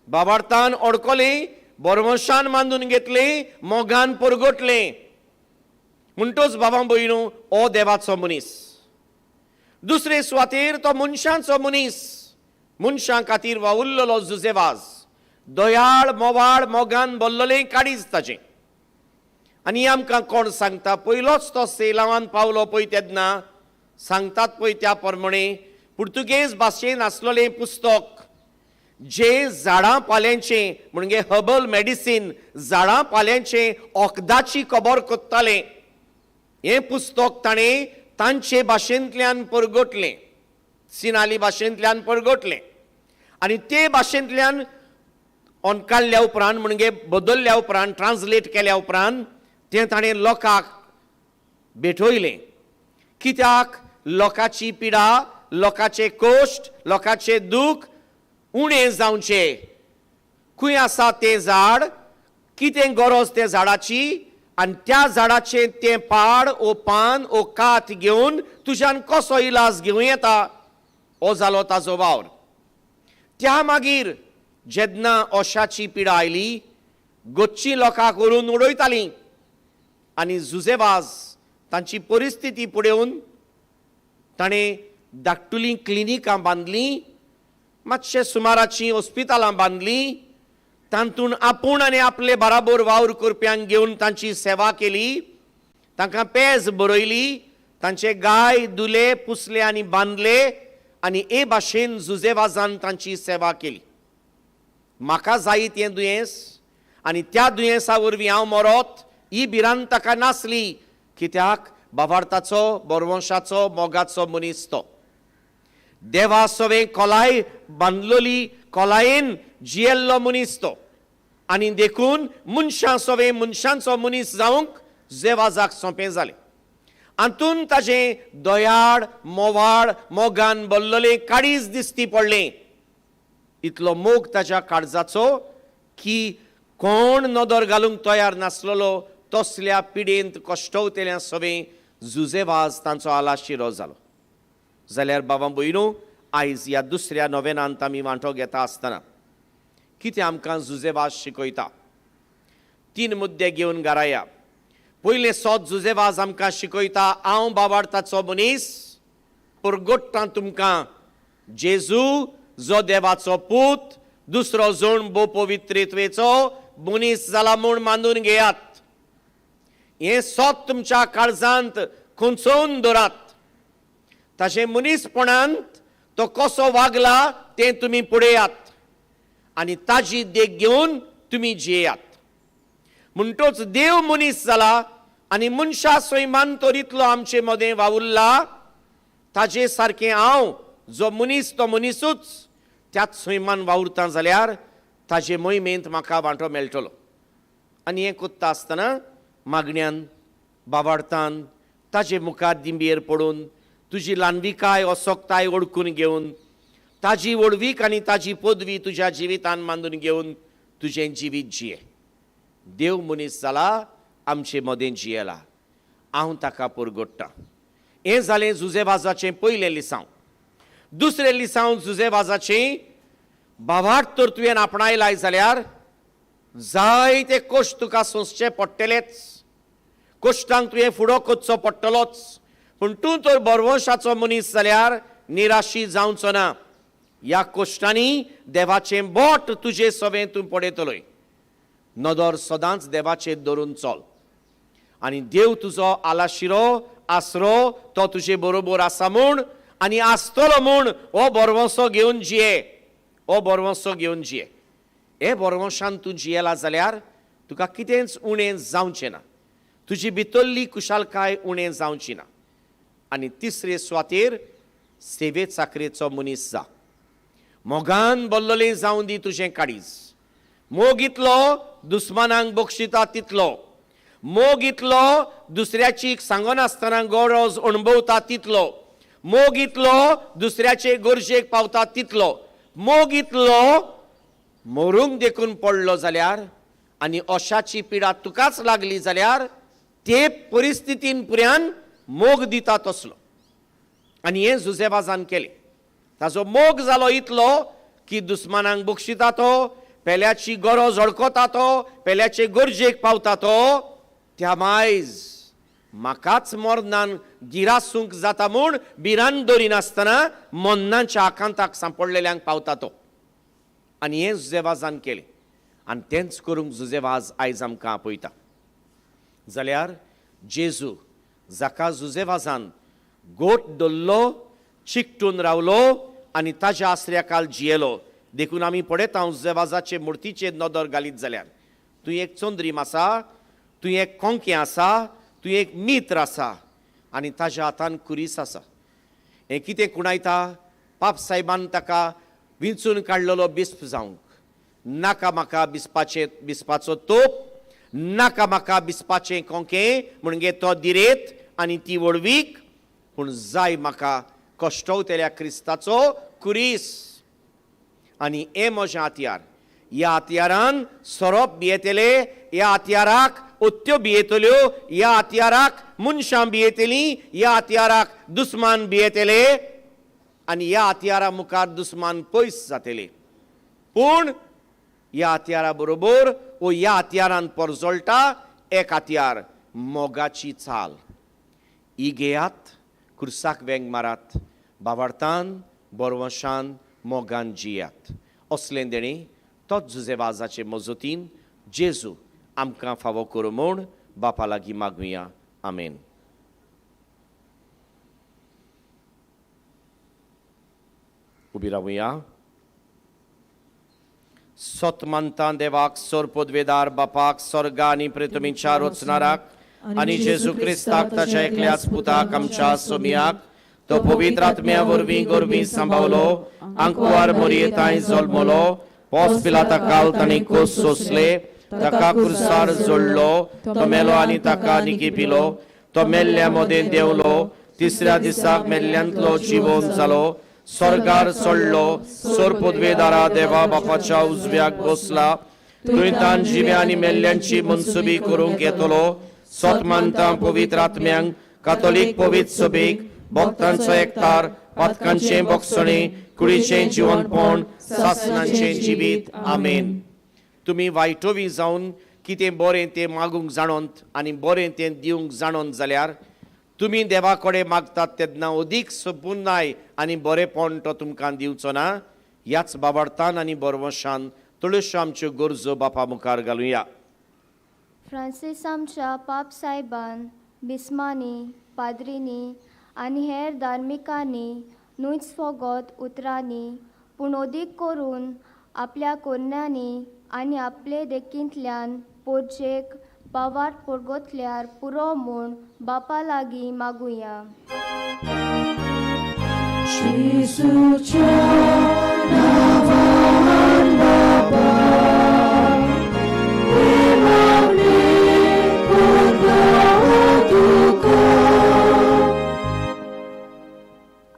बाबार्थान अडकलें, बरवंशान मांदून घेतलें, मोगान परगटलें. म्हणटोच बाबा भयणू हो देवाचो मनीस. दुसरे सुवातेर तो मनशांचो मनीस, मनशां खातीर वावुरलेलो जुजे वाज, दयाळ मोवाळ मोगान बोल्लोलें काडीच ताचें. आनी आमकां कोण सांगता पयलोच तो सेलावान पावलो पळय तेन्ना सांगतात पळय त्या प्रमाणे पुर्तुगेज भाशेन आसलेलें पुस्तक जे झाडां पाल्यांचें म्हणजे हर्बल मेडिसीन झाडां पाल्यांचें वखदाची खबर कोत्तालें हें पुस्तक ताणें तांचे भाशेंतल्यान परगटलें, सिनाली भाशेंतल्यान परगटलें. आनी ते भाशेंतल्यान अणकाडल्या उपरांत म्हणजे बदलल्या उपरांत ट्रान्सलेट केल्या उपरांत तें ताणें लोकांक भेटयलें. कित्याक लोकांची पिडा, लोकांचे कश्ट, लोकांचे दूख उणें जावचें. खंय आसा तें झाड, कितें गरज तें झाडाची आनी त्या झाडाचें तें पाड ओ पान ओ कात घेवन तुज्यान कसो इलाज घेवं येता हो जालो ताजो वावर. त्या मागीर जेन्ना ओशाची पिडा आयली गोच्ची लोकांक व्हरून उडयतालीं आनी जुजेवाज तांची परिस्थिती पळोवन ताणें धाकटुलीं क्लिनिकां बांदलीं, मातशे सुमाराचीं हॉस्पितलां बांदलीं, तातूंत आपूण आनी आपले बराबर वावर करप्यांक घेवन तांची सेवा केली, तांकां पेज बरयली, तांचे गाय दुले पुसले आनी बांदले आनी ए भाशेन जुजेवाजान तांची सेवा केली. म्हाका जाय तें दुयेंस आनी त्या दुयेंसा वरवीं हांव मरोत ही भिरांत ताका नासली, कित्याक बाबार्थाचो बरवंशाचो मोगाचो मनीस तो. देवा सवें खोलाय बांदलोली खोलायेन जियेल्लो मनीस तो आनी देखून मनशां सवें मनशांचो मनीस जावंक जुजेवाजाक सोंपें जालें. हातून ताजें दयाळ मोवाळ मोगान भरलेलें काळीज दिसती पडलें. इतलो मोग ताज्या काळजाचो की कोण नदर घालूंक तयार नासलेलो तसल्या पिडेंत कश्टवतेल्या सवें जुजेवाज तांचो आलाशिरो जालो. जाल्यार बाबा भयणू आयज ह्या दुसऱ्या नोवेनांत आमी वांटो घेता आसतना कितें आमकां जुजेवाज शिकयता? तीन मुद्दे घेवन घरा या. पयलें सोद जुजेवाज आमकां शिकयता हांव बाबार्थाचो मनीस परगोट्टां तुमकां जेजू जो देवाचो पूत दुसरो जण भोव पवित्रेत्वेचो मनीस जाला म्हूण मानून घेयात. हें सोद तुमच्या काळजांत खुंचोवन दवरात. ताचें मनीसपणांत तो कसो वागला तें तुमी पळयात आनी ताजी देख घेवन तुमी जियेयात. म्हणटोच देव मनीस जाला आनी मनशा सैमान तर इतलो आमचे मदें वावुरला ताजे सारकें हांव जो मनीस तो मनीसूच त्याच सैमान वावुरता जाल्यार ताजे मोहिमेंत म्हाका वांटो मेळटलो. आनी हें कोत्ता आसतना मागण्यान बाबार्थान ताजे मुखार दिंबेर पडून तुजी ल्हानविकाय असोक्ताय ओळखून घेवन ताजी व्हडवीक आनी ताजी पदवी तुज्या जिवितान मानून घेवन तुजें जिवीत जिये. देव मनीस जाला आमचे मदें जियेला, हांव ताका परगट्टां. हें जालें जुजेवाजाचें पयलें लिसांव. दुसरें लिसांव जुजेवाजाचें बाबार्थ तर तुवें आपणायलाय जाल्यार जायते कश्ट तुका सोंसचे पडटलेच, कश्टांक तुवें फुडो करचो पडटलोच, पूण तूं तर बरवंशाचो मनीस जाल्यार निराशी जावचो ना. ह्या कश्टांनी देवाचें बोट तुजे सवें तूं पळयतलोय. नदर सदांच देवाचेर धरून चल आनी देव तुजो आलाशिरो आसरो तो तुजे बरोबर आसा म्हूण आनी आसतलो म्हूण हो बरवंसो घेवन जिये, हो बरवंसो घेवन जिये. हे बरवंशान तूं जियेला जाल्यार तुका कितेंच उणें जावचें ना, तुजी भितरली कुशालकाय उणें जावची ना. आनी तिसरे सुवातेर सेवे चाकरेचो मनीस जा. मोगान भरलेलें जावं दी तुजें काळीज. मोग इतलो दुस्मानांक बक्षिता तितलो, मोग इतलो दुसऱ्याची सांगनासतना गरज अणभवता तितलो, मोग इतलो दुसऱ्याचे गरजेक पावता तितलो, मोग इतलो मरूंक देखून पडलो जाल्यार आनी अशाची पिडा तुकाच लागली जाल्यार ते परिस्थितीन पुऱ्यान मोग दिता तसलो. आनी हें जुझेवाजान केलें. ताजो मोग जालो इतलो की दुस्मानांक बक्षिता तो, पेल्याची गरज अडकता तो, पेल्याचे गरजेक पावता तो, त्या मायज म्हाकाच मरणान गिरासूंक जाता म्हूण भिरांत दरिनासतना मन्नाच्या आकांताक सांपडलेल्यांक पावता तो. आनी हें जुझेवाजान केलें आनी तेंच करूंक जुझेवाज आयज आमकां आपयता. जाल्यार जेजू जाका जुझेवाजान गोट धरलो, चिकटून रावलो आनी ताज्या आसऱ्या काल जियेलो, देखून आमी पळयता जुझेवाजाचे मुर्तीचेर नदर घालीत जाल्यार तूं एक चंद्रीम आसा, तूं एक कोंकें आसा, तूं एक मित्र आसा आनी ताज्या हातान कुरीस आसा. हें कितें खुणायता? पाप सायबान ताका विंचून काडलेलो बिस्प जावंक. नाका म्हाका बिस्पाचे बिस्पाचो तोप, नाका म्हाका बिस्पाचें कोंकें, म्हणजे तो दिरेत आनी ती व्हडवीक, पूण जाय म्हाका कश्टवतेल्या क्रिस्ताचो कुरीस. आनी हें म्हजें हत्यार. ह्या हत्यारान सोरोप भियेतले, ह्या हत्याराक उत्त्यो भियेतल्यो, ह्या हत्याराक मनशां भियेतलीं, ह्या हत्याराक दुस्मान भियेतले आनी ह्या हत्यारा मुखार दुस्मान पयस जातले. पूण ह्या हत्यारा बरोबर वो ह्या हत्यारान परजळटा एक हत्यार, मोगाची चाल. ही घेयात, कुर्साक वेंग मारात, बावार्थान बरवशान मोगान जियात. असलें देणें तोच जुझेवाजाचे मजतीन जेजू आमकां फावो करूं म्हूण बापा लागीं मागुया. आमेन. उबी रावया. सत मानता देवाक, सोरपोदवेदार बापाक, स्वर्गा आनी पृथ्वीच्या रचणाराक आनी जेजू क्रिस्ताक ताच्या एकल्याच पुताक आमच्या सोमियाक, तो पवित्र आत्म्या वरवीं गोरवीं सांबावलो, आंकवार मोरयेतांय जल्मलो, पोस पिलाता काल तांणी कोस सोंसले, ताका कुर्सार जोडलो, तो मेलो आनी ताका निकी पिलो, तो मेल्ल्या मदें देंवलो, तिसऱ्या दिसाक मेल्ल्यांतलो जिवोन जालो, स्वर्गार चडलो, सोरपोदवेदारा देवा बापाच्या उजव्याक बसला, थंय तान जिव्या आनी मेल्ल्यांची मनसुबी करूंक येतलो. सत मानता पवित्र आत्म्यांक, कातोलीक पवित्र सभेक, भक्तांचो एकतार, पातकांचें बोगसणें, कुडीचें जिवनपण, सासनांचें जिवीत. आमेन. तुमी वायटोवी जावन कितें बरें तें मागूंक जाणोंत आनी बरें तें दिवंक जाणोंत जाल्यार तुमी देवा कडेन मागतात तेन्ना अदीक सपुनाय आनी बरेपण तो तुमकां दिवचो ना. ह्याच बाबार्थान आनी बरवशान थोड्योश्यो आमच्यो गरजो बापा मुखार घालुया. फ्रांसीस आमच्या पाप सायबान, बिस्मांनी, पाद्रींनी आनी हेर धार्मिकांनी न्हूच फोगत उतरांनी पूण अदीक करून आपल्या कोन्यांनी आनी आपले देखींतल्यान पोरचेक पावार पोरगोतल्यार पुरो म्हूण बापा लागीं मागुया.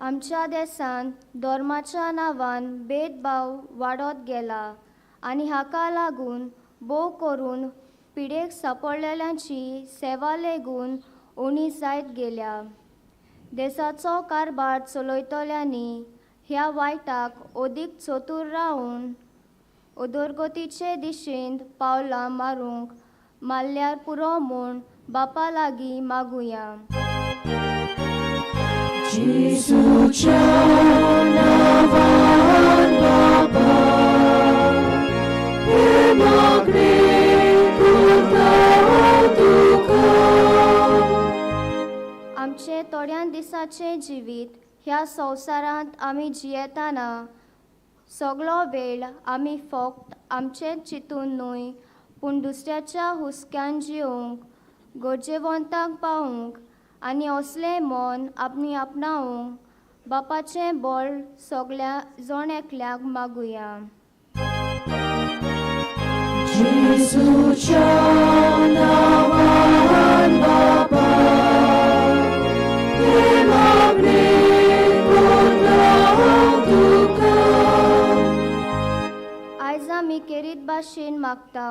आमच्या देशांत धर्माच्या नांवान भेदभाव वाडत गेला आनी हाका लागून भोव करून पिडेक सापडलेल्यांची सेवा लेगून उणी जायत गेल्या. देशाचो कारभार चलयतल्यांनी ह्या वायटाक अदीक चतूर रावून उदरगतीचे दिशेन पावलां मारूंक मारल्यार पुरो म्हूण बापा लागीं मागुया. आमचें थोड्या दिसाचें जिवीत ह्या संवसारांत आमी जियेतना सगलो वेळ आमी फक्त आमचें चिंतून न्हय पूण दुसऱ्याच्या हुस्क्यान जिवंक, गरजेवंतांक पावूंक आनी असलें मन आमी आपणावंक बापाचें बळ सगल्या जण एकल्याक मागुया. जेजूच्या नांवान भाशेन मागता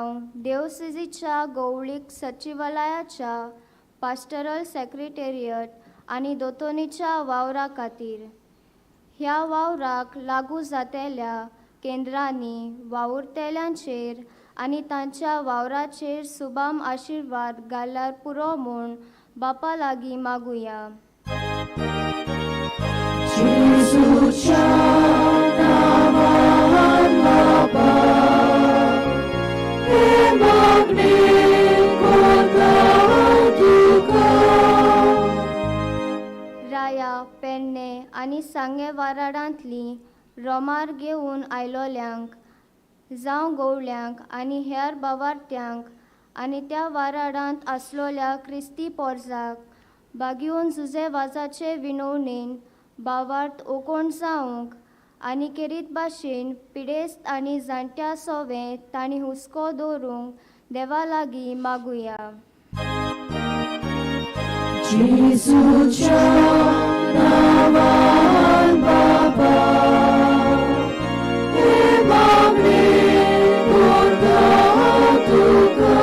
देवसिजीच्या गवळीक सचिवालयाच्या पास्टरल सेक्रेटेरियट आनी दोतोनीच्या वावरा खातीर. ह्या वावराक लागू जातेल्या केंद्रांनी वावुरतेल्यांचेर आनी तांच्या वावराचेर सुबाम आशिर्वाद घाल्यार पुरो म्हूण बापा लागीं मागुया. जेजूच्या नांवान बापा हें मागणें करता तुका. राया, पेडणे आनी सांगे वाराडांतलीं रोमार घेवन आयलोल्यांक जावं गोवल्यांक आनी हेर बावारत्यांक आनी त्या वाराडांत आसलोल्या क्रिस्ती पोरजाक बागयोवन जुजे वाजाचे विनवणेन बावार्थ ओकोण जावंक आनी केरीत भाशेन पिडेस्त आनी जाणट्या सोवे तांणी हुस्को दवरूंक देवा लागीं मागुया. जेजूच्या नांवान बापा हें मागणें करता तुका.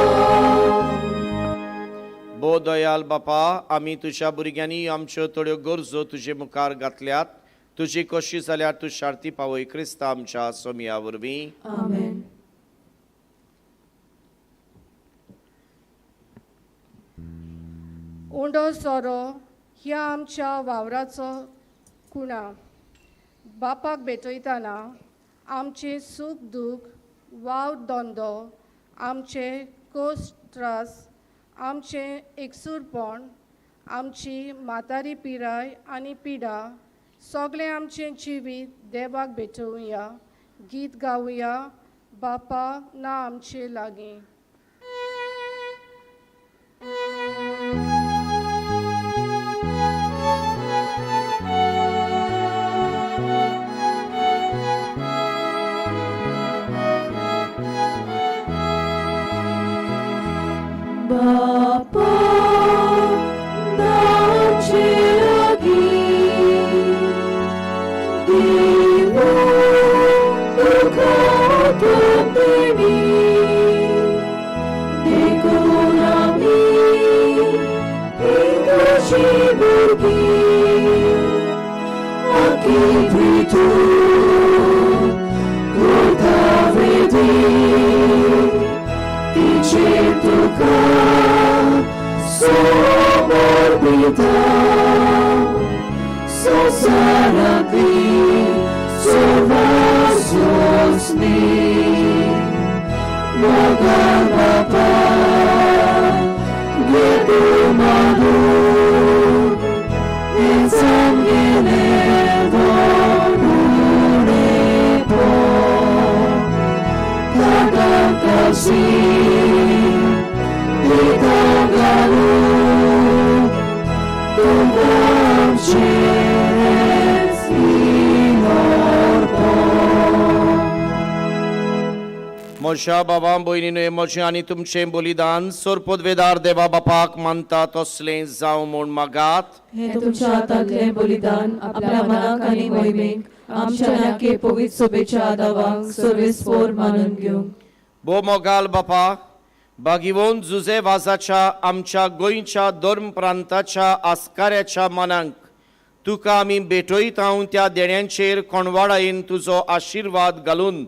भो दयाल बापा, आमी तुज्या भुरग्यांनी आमच्यो थोड्यो गरजो तुजे मुखार घातल्यात. तुजी कशी जाल्यार तूं शार्ती पावय क्रिस्ता आमच्या सोमया वरवीं. आमेन. उंडो सोरो ह्या आमच्या वावराचो कुणा बापाक भेटयतना आमचें सूख दूख वावर धंदो आमचे कोस त्रास आमचें एकसूरपण आमची म्हातारी पिराय आनी पिडा सगळें आमचें जिवीत देवाक भेटोवया. गीत गावया बापा ना आमचे लागीं. बापा नाचे लागीं देवो तुका तोपणी देखून आमी ही तुजी भुरगीं आकी तूं करता वेदी तिचे तुका समर्पिता संवसारांतली सर्वांसोसनी मोगाळ बापा घे तूं मागून हें आमगेलें उणेपण ताका कशी दिता घालून तुमकां आमचेंच विनोर्पण. म्हज्या बाबा भयणीनो, म्हजें आनी तुमचें बलिदान सोरपोदवेदार देवा बापाक मानता तसलें जावं म्हूण मागात. हें तुमच्या हातांतलें बलिदान आपल्या मनाक आनी मोहिमेक आमच्या नाके पवित्र सोबेच्या आदावाक सर्वेस्पोर मानून घेवंक. भो मोगाल बापा, बागिवोन जुजे वाजाच्या आमच्या गोंयच्या धर्म प्रांताच्या आस्काऱ्याच्या मनांक तुका आमी भेटयता त्या देण्यांचेर कोणवाडायेन तुजो आशिर्वाद घालून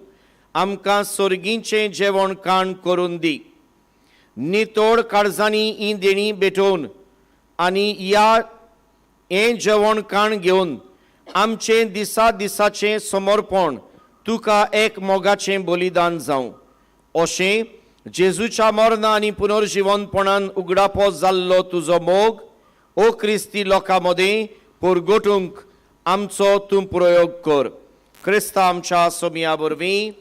आमकां सोर्गींचें जेवण काण करून दी. नितोड काळजांनी ही देणी भेटोवन आनी ह्या हें जेवण काण घेवन आमचें दिसा दिसाचें समर्पण तुका एक मोगाचें बलिदान जावं. अशें जेजूच्या मरणा आनी पुनर्जिवनपणान उगडापो जाल्लो तुजो मोग ओ क्रिस्ती लोकां मदीं पुरगोटूंक आमचो तूं प्रयोग कर. क्रिस्ता आमच्या सोमया वरवीं.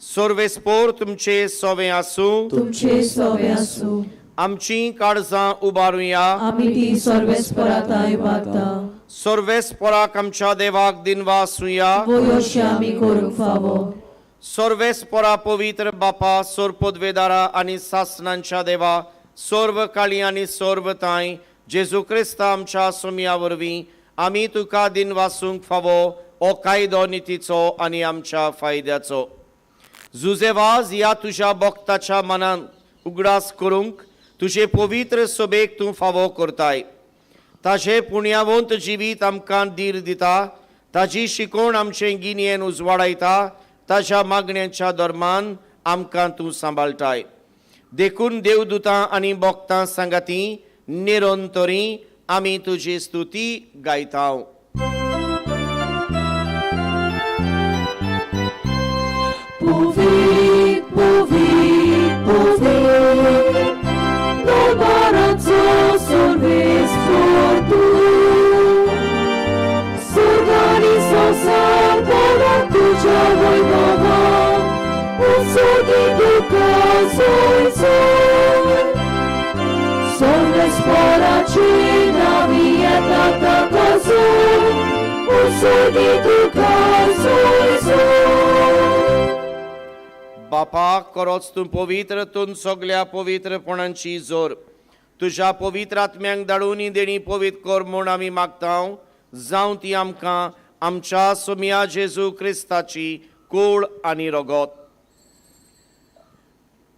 सर्वेस्पोर तुमचे सोवे आसूं. तुमचे सोवे आसूं. आमची काळजां उबारुया. आमी ती सर्वेस्पराताय वागता. सर्वेस्पोराक आमच्या देवाक दिनवासुया. वयोशी आमी करूंक फावो. सर्वेस्पोरा पवित्र बापा सोरपोदवेदारा आनी सासनांच्या देवा सर्व काळी आनी सर्व तांय जेजू क्रिस्ता आमच्या सोमया वरवीं आमी तुका दिनवासूंक फावो ओ कायदो नितीचो आनी आमच्या फायद्याचो. जुजेवाज ह्या तुज्या भक्ताच्या मनान उगडास करूंक तुजे पवित्र सभेक तूं फावो करताय. ताजें पुण्यावंत जिवीत आमकां धीर दिता, ताजी शिकोवण आमचें गिन्यान उजवाडायता, ताज्या मागण्यांच्या धर्मान आमकां तूं सांबाळटाय. देखून देवदूतां आनी भक्तां सांगाती निरंतरी आमी तुजी स्तुती गायता. Povit, povit, povit, Dobarazzo sorves fortu, Sogani sosar bola tuja vojnova, Usogi duka zoj zoj, Sorves poracina vieta takazoj, Usogi duka zoj zoj. बापा करोच तूं पवित्र, तूं सगल्या पवित्रपणांची जोर तुज्या पवित्र आत्म्यांक धाडून ही देणी पवित्र कर म्हूण आमी मागता. जावं ती आमकां आमच्या सोम्या जेजू क्रिस्ताची कूळ आनी रगत.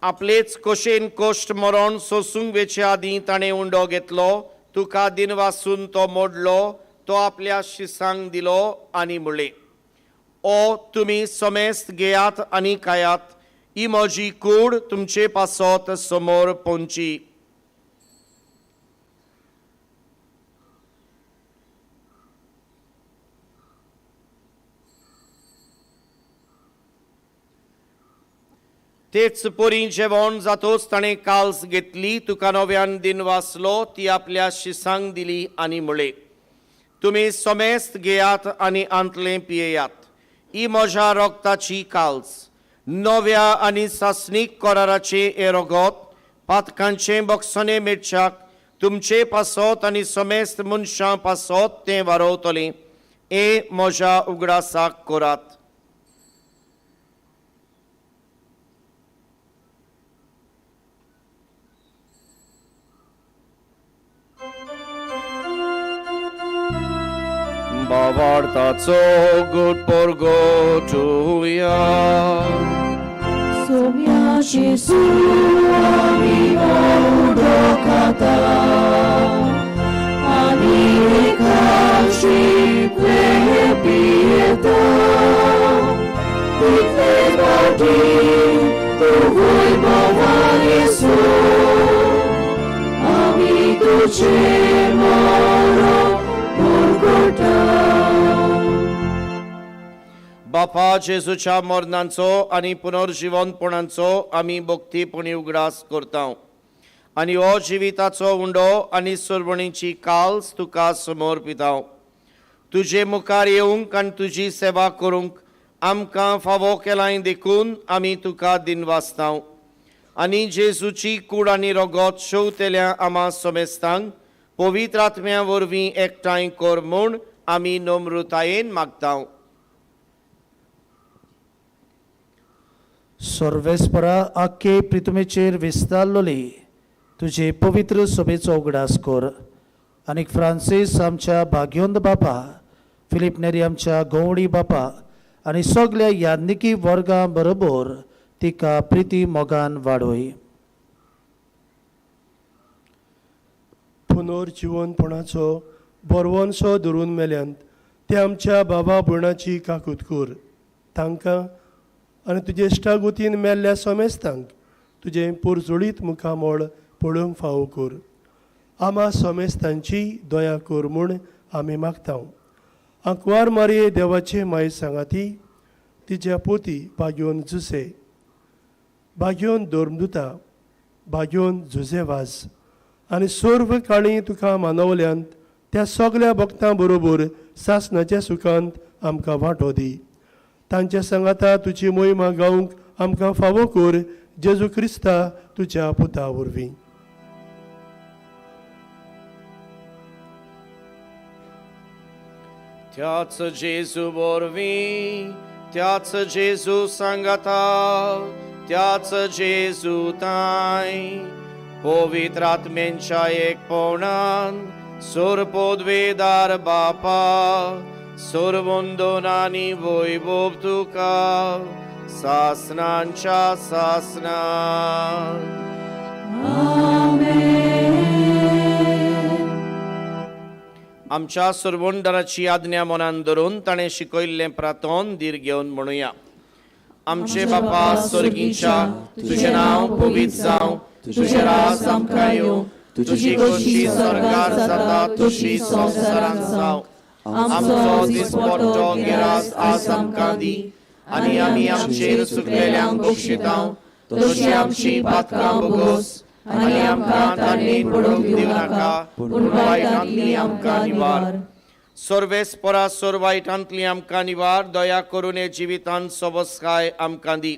आपलेच कशेन कश्ट मरण सोसूंक वेचे आदीं ताणें उंडो घेतलो, तुका दिनवासून तो मोडलो, तो आपल्या शिसांक दिलो आनी म्हणलें, ओ तुमी समेस्त घेयात आनी खायात, ही म्हजी कूड तुमचे पासत समोर पोंची. तेच परी जेवण जातोच ताणें काल्स घेतली, तुका नव्यान दिन वाचलो, ती आपल्या शिसांक दिली आनी म्हणलें, तुमी समेस्त घेयात आनी आंतलें पियेयात, ही म्हज्या रगताची काल्स, नव्या आनी सासणीक कराराचें हें रगत पातकांचें बक्षणें मेळच्याक तुमचे पासत आनी समेस्त मनशां पासत तें वारोवतलें. हें म्हज्या उगडासाक करात. बाबार्थाचो गुट परगटुया. Somia Jesu ami odokata, ani ekashi pieta, title badi tu voi bava Jesu, ami tuce moro purgota. बापा जेजूच्या मरणांचो आनी पुनर्जिवनपणाचो आमी भक्तीपणी उगडास करता आनी हो जिविताचो उंडो आनी सर्वणीची काल्स तुका समर्पिता. तुजे मुखार येवंक आनी तुजी सेवा करूंक आमकां फावो केलाय देखून आमी तुका दिनवासता आनी जेजूची कूड आनी रगत शेवतेल्या आमा समेस्तांक पवित्र आत्म्या वरवीं एकठांय कर म्हूण आमी नम्रतायेन मागता. सर्वेस्परा आख्खे प्रितुमेचेर विस्तारलोली तुजे पवित्र सभेचो उगडास कर आनीक फ्रांसीस आमच्या भाग्योंद बापा, फिलीप नेरी आमच्या गवळी बापा आनी सगल्या याज्ञिकी वर्गां बरोबर तिका प्रिती मोगान वाडोय. पुनर्जिवनपणाचो बरवनसो धरून मेल्यांत ते आमच्या बाबा भयणाची काकूत कर, तांकां आनी तुजे इश्टागोतीन मेल्ल्या समेस्तांक तुजें पोरजोळीत मुखामळ पळोवंक फावो कर. आमा समेस्तांची दया कर म्हूण आमी मागता. आंकवार मारये देवाचे माय सांगाती तिच्या पोती भाग्योन जुसे, भाग्योन धर्मदुता, भाग्योन जुजे वाज आनी सर्व काळी तुका मानवल्यांत त्या सगल्या भक्तां बरोबर सासणाच्या सुखांत आमकां वांटो दी. तांच्या सांगाता तुजी मोहिमा गावंक आमकां फावो कर, जेजू क्रिस्ता तुज्या पुता वरवीं. त्याच जेजू वरवीं, त्याच जेजू सांगाता, त्याच जेजू ताय पवित्र आत्म्यांच्या एकपणान सोरपोदवेदार बापा, सर्वंदनानी वैभव तुका सासनांच्या सासनांक. आमच्या सुरवंडराची आज्ञा मनान धरून ताणें शिकयल्लें प्रातोन धीर घेवन म्हणुया. आमचे बापा स्वर्गीच्या, तुजें नांव पवित्र जावं, तुजें राज आमकां येवं, तुजी खोशी स्वर्गार जाता तशी संवसारांत जावं. आमचो दिसपट्टो गिरास आज आमकां दी आनी आमी आमचेर चुकलेल्यांक बक्षितांव तशी आमची पातकां भोगोस आनी आमकां तांणी पडूंक दिवं नाका, पूण वायटांतली आमकां निवार. सर्वेस्परा सोर वायटांतली आमकां निवार, दया करून हे जिवितांत सोबसकाय आमकां दी.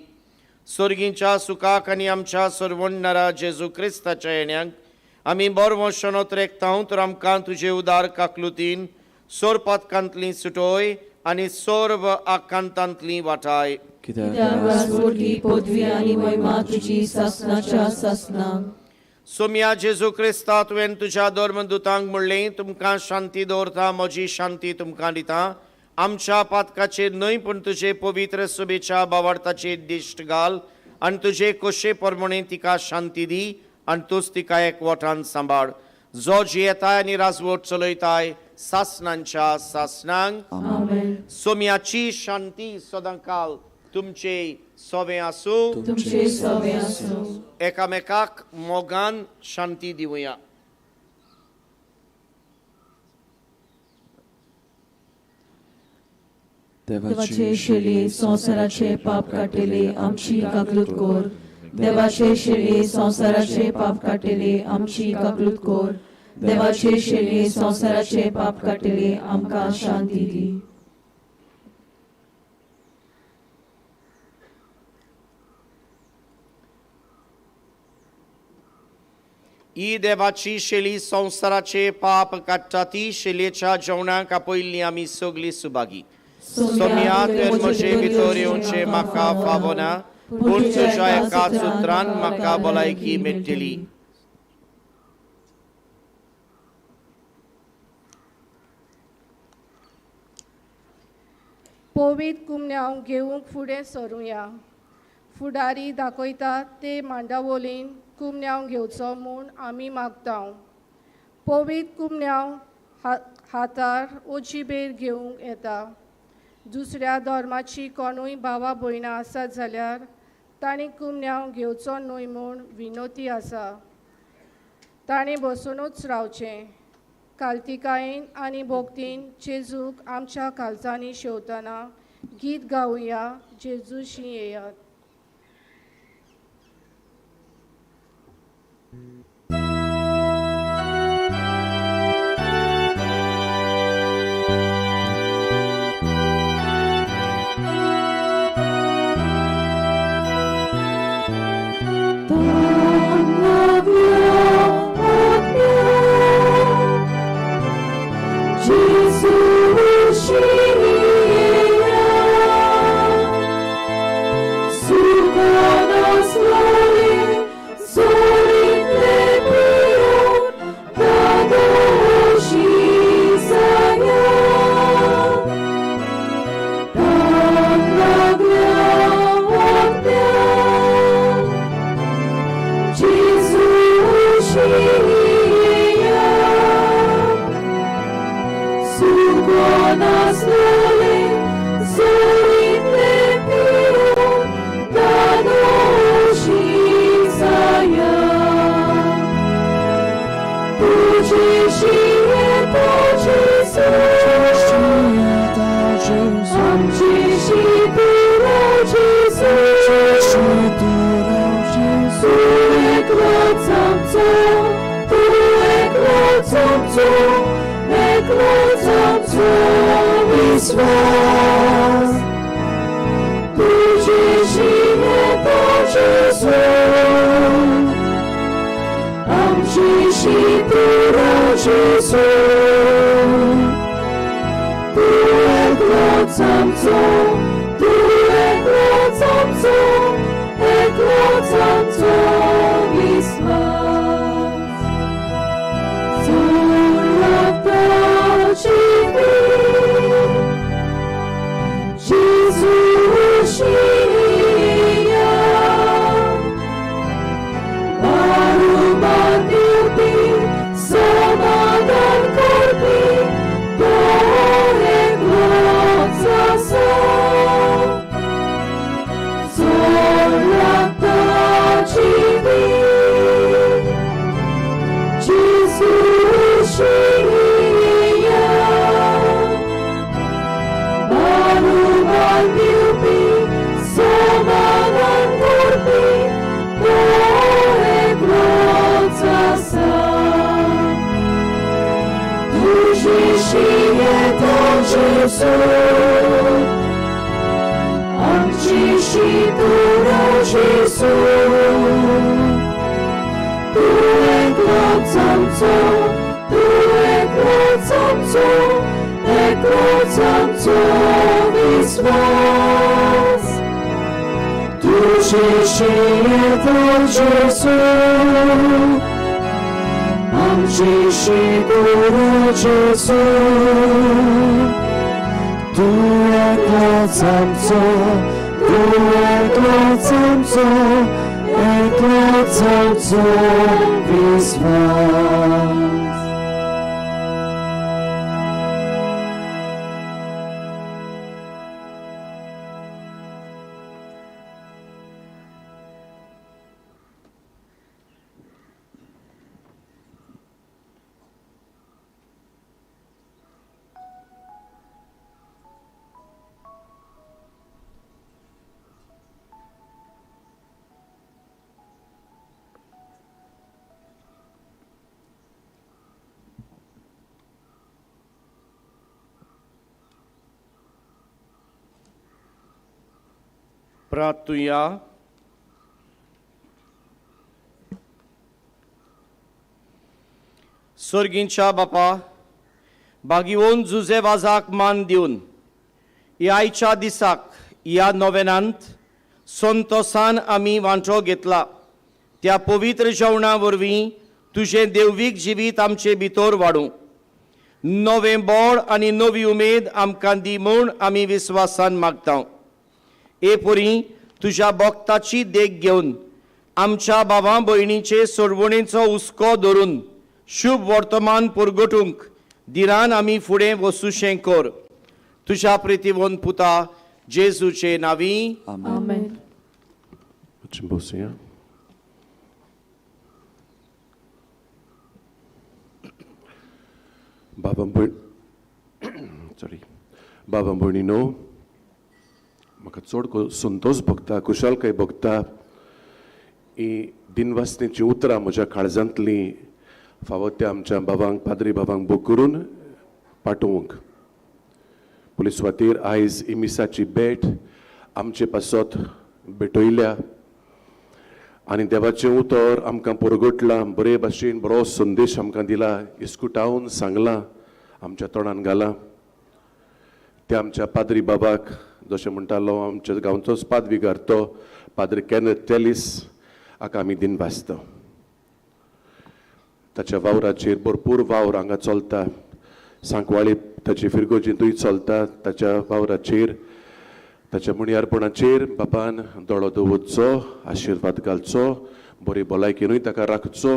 स्वर्गींच्या सुखाक आनी आमच्या सर्वोन्नरा जेजू क्रिस्ताच्या येण्याक आमी बरवो शणोत रेखतांव, तर आमकां तुजे उदार काकलुतीन सोर पातकांतली सुटोय आनी सर्व आकांतांतली वाटाय. पदवी आनी महिमा तुजी सासनाच्या सासनाक. सोम्या जेजू क्रिस्ता, तुवें तुज्या धर्मदुतांक म्हणलें, तुमकां शांती दवरता, म्हजी शांती तुमकां दिता. आमच्या पातकाचेर न्हय पूण तुजे पवित्र सुबेच्या बावार्थाचेर दिश्ट घाल आनी तुजे कोशे प्रमाणे तिका शांती दी आनी तूंच तिका एकवटान सांबाळ, जो जियेताय आनी राजवट चलयताय सासनांच्या सासनांक. सोम्याची शांती सदांकाल तुमचे सोवे आसूं, तुमचे सोवे आसूं. एकामेकाक मोगान शांती दिवया. देवाचे शेळये संवसाराचे पाप काडटले आमची काकलूत कोर. देवाचे शेळये संवसाराचे पाप काडटले आमची काकलूत कोर. देवाचे शेळये संवसाराचे पाप काडटले आमकां शांती दी. ही देवाची शेळी संवसाराचे पाप काडटा ती शेळयेच्या जेवणाक आपयल्ली आमी सगळीं सुभागी. सोम्या, तुवें म्हजे भितर येवचें म्हाका फावना, पूण तुज्या एका सुत्रान म्हाका भलायकी मेळटली. पवित्र कुमन्यांव घेवंक फुडें सरुया. फुडारी दाखयता ते मांडावोलीन कुमन्यांव घेवचो म्हूण आमी मागता. पवित्र कुमन्यांव हातार ओजिबेर घेवंक येता. दुसऱ्या धर्माची कोणूय भावा भयणां आसात जाल्यार तांणी कुमन्यांव घेवचो न्हय म्हूण विनोती आसा. तांणी बसुनूच रावचें. कालतिकायेन आनी भोक्तीन जेजूक आमच्या कालजांनी शेवतना गीत गावया. जेजूशी येयात. Jesus, she जेजू, आमची शितूर जेजू, तूं एकलोच आमचो, तूं एकलोच आमचो, एकलोच आमचो विस्वास. तुझे येता जेजू, आमची शितूर जेजू, तूं एकलोच आमचो, तूं एकलोच आमचो, एकलोच आमचो विस्वास. प्रार्थुया. सर्गींच्या बापा, बागिवोन जुजे वाजाक मान दिवन ह्या आयच्या दिसाक ह्या नोवेनांत संतोसान आमी वांटो घेतला त्या पवित्र जेवणा वरवीं तुजें देववीक जिवीत आमचे भितर वाडूं, नवें बळ आनी नवी उमेद आमकां दी म्हूण आमी विस्वासान मागता. ए पुरी तुज्या भक्ताची देख घेवन आमच्या बाबा भयणीचे सोडवणेचो हुस्को धरून शुभ वर्तमान पुरगटूंक दिरान आमी फुडें वचुशें कर. तुज्या प्रितीवन पुता जेजूचे नांवी आमेन. बाबा सॉरी बाबा भयणीनो, म्हाका चड संतोश भोगता, खुशालकाय भोगता ही दिनवासनेचीं उतरां म्हज्या काळजांतलीं फावो त्या आमच्या बाबांक, पाद्री बाबांक बूक करून पाठोवंक. पुलीस वातीर आयज ही मिसाची भेट आमचे पासत भेटयल्या आनी देवाचें उतर आमकां परगटलां, बरे भाशेन बरो संदेश आमकां दिला, इस्कुटावन सांगलां, आमच्या तोंडान घालां. त्या आमच्या पाद्री बाबाक, जशें म्हणटालो आमच्या गांवचोच पादविगार तो पाद्री केनथ टेलीस, हाका आमी दिनवासता. ताच्या वावराचेर भरपूर वावर हांगा चलता, सांकवाळी ताची फिरगोजींतूय चलता. ताच्या वावराचेर, ताच्या मुणयारपणाचेर बापान दोळो दवरचो, आशिर्वाद घालचो, बरी भलायकेनूय ताका राखचो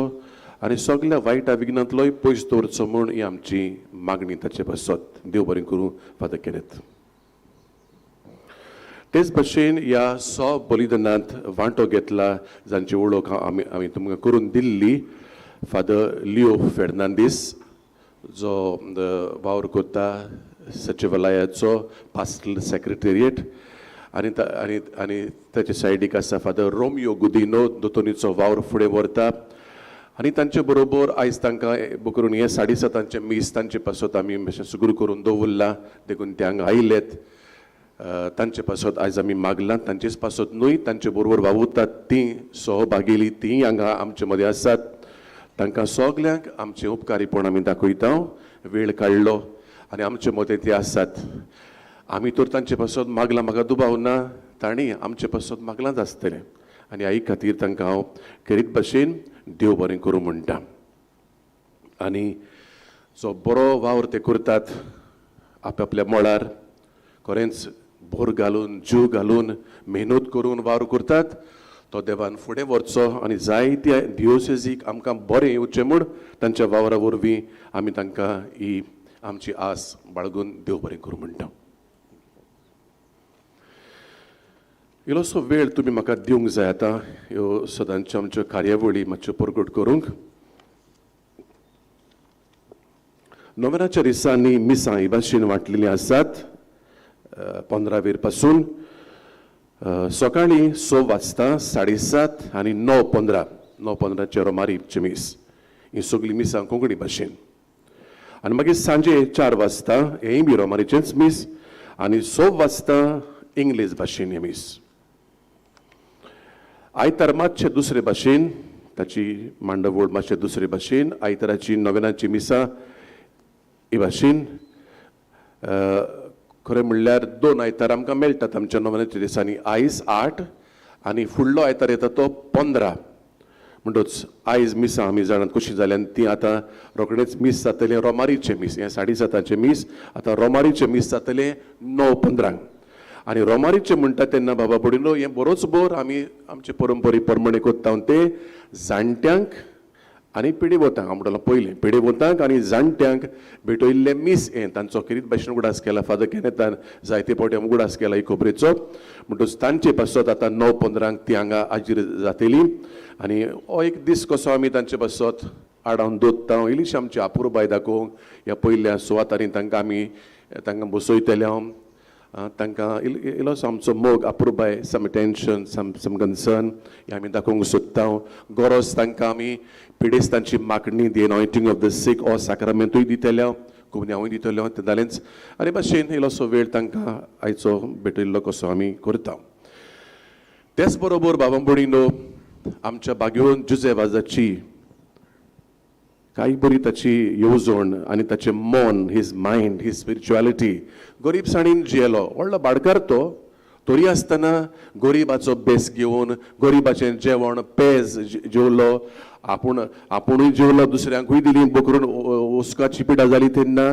आनी सगल्या वायटा विघ्नांतलोय पयस दवरचो म्हूण ही आमची मागणी ताचे पासत. देव बरें करूं फादर केनेथ. तेच भशेन ह्या सो बलिदानांत वांटो घेतला जांची वळख आमी आमी तुमकां करून दिल्ली, फादर लिओ फेर्नांदीस जो वावर करता सचिवालयाचो पास्टल सेक्रेटेरिएट, आनी आनी आनी ताचे सायडीक आसा फादर रोमियो गुदिनो, दोतोनीचो वावर फुडें व्हरता. आनी तांचे बरोबर आयज तांकां बुक करून हें 7:30 मीस तांचे पासत आमी मातशें सुगूर करून दवरलां, देखून ते हांगा आयलेत. तांचे पासत आयज आमी मागलां, तांचेच पासत न्हय, तांचे बरोबर वावुरतात तीं सहभागेली तीं हांगा आमचे मदें आसात. तांकां सगल्यांक आमचें उपकारीपण आमी दाखयता. वेळ काडलो आनी आमचे मदें ते आसात. आमी तर तांचे पासत मागलां, म्हाका दुबाव ना तांणी आमचे पासत मागलांच आसतलें. आनी आई खातीर तांकां हांव खेरीत भाशेन देव बरें करूं म्हणटा. आनी जो बरो वावर ते करतात आपआपल्या मळार, खरेंच भर घालून, जीव घालून, मेहनत करून वावर करतात, तो देवान फुडें व्हरचो आनी जायत्या दियोसेजीक आमकां बरें येवचें म्हूण तांच्या वावरा वरवीं आमी तांकां ही आमची आस बाळगून देव बरें करूं म्हणटा. इल्लोसो वेळ तुमी म्हाका दिवंक जाय आतां ह्यो सदांच्यो आमच्यो कार्यावळी मातश्यो परगट करूंक. नोव्हेंबराच्या दिसांनी मिसां ही भाशेन वांटलेलीं आसात. 15 वेर पासून सकाळीं 6 वाजता, 7:30 आनी 9:15, 9:15 रोमारीचे मीस, ही सगळीं मिसां कोंकणी भाशेन. आनी मागीर सांजे 4 वाजता हेंय बी रोमारीचेंच मीस आनी 6 वाजता इंग्लीश भाशेन हें मीस. आयतार मातशें दुसरे भाशेन ताची मांडवळ मातशें दुसरे भाशेन. आयताराची नोवेनाची मिसां ही भाशेन. खरें म्हणल्यार 2 आयतार आमकां मेळटात आमच्या नोवेनाच्या दिसांनी. आयज 8 आनी फुडलो आयतार येता तो 15. म्हणटच आयज मिसां आमी जाणात कशीं जाल्यान ती आतां रोखडेंच मीस जातलें रोमारीचें मीस. हें 7:30चें मीस आतां रोमारीचें मीस जातलें 9:15. आनी रोमारीचें म्हणटा तेन्ना बाबा भयणीनो हें बरोच बोर आमी आमचे परंपरे प्रमाणे कोत्ता ते जाणट्यांक आनी पिडेवोतांक, हांव म्हणटलो पयलें पिडेवोतांक आनी जाणट्यांक भेटयल्लें मीस हें. तांचो खेरीत भाशेन उगडास केला फादर केनेतान जायते फावटी उगडास केला ही खबरेचो. म्हणटच तांचे पासत आतां 9:15 ती हांगा हाजीर जातली आनी हो एक दीस कसो आमी तांचे पासत आडावन दवरता इल्लीशी आमची अपुरबाय दाखोवंक ह्या पयल्या सुवातांनी तांकां आमी तांकां बसयतले. तांकां इल्लोसो आमचो मोग अपुरबाय, सम अटेन्शन, सम कन्सर्न हें आमी दाखोवंक सोदता. गरज तांकां आमी पिडेस्तांची मागणी, the anointing of the sick हो साक्रामेंतूय दितले, कुमन्यांवूय दितले तें जालेंच. आनी भाशेन इल्लोसो वेळ तांकां आयचो भेटयल्लो कसो आमी करता. तेच बरोबर बाबा भयणीनो आमच्या बागेवन जुजे वाजाची कांय बरी ताची येवजण आनी ताचें मन, his mind, his spirituality. गरिबसाणीन जियेलो, व्हडलो भाडकार तो, तरी आसतना गरिबाचो बेस घेवन गरिबाचें जेवण पेज जेवलो, आपूण आपुणूय जेवलो, दुसऱ्यांकूय दिली. बोकरून उस्काची पिडा जाली तेन्ना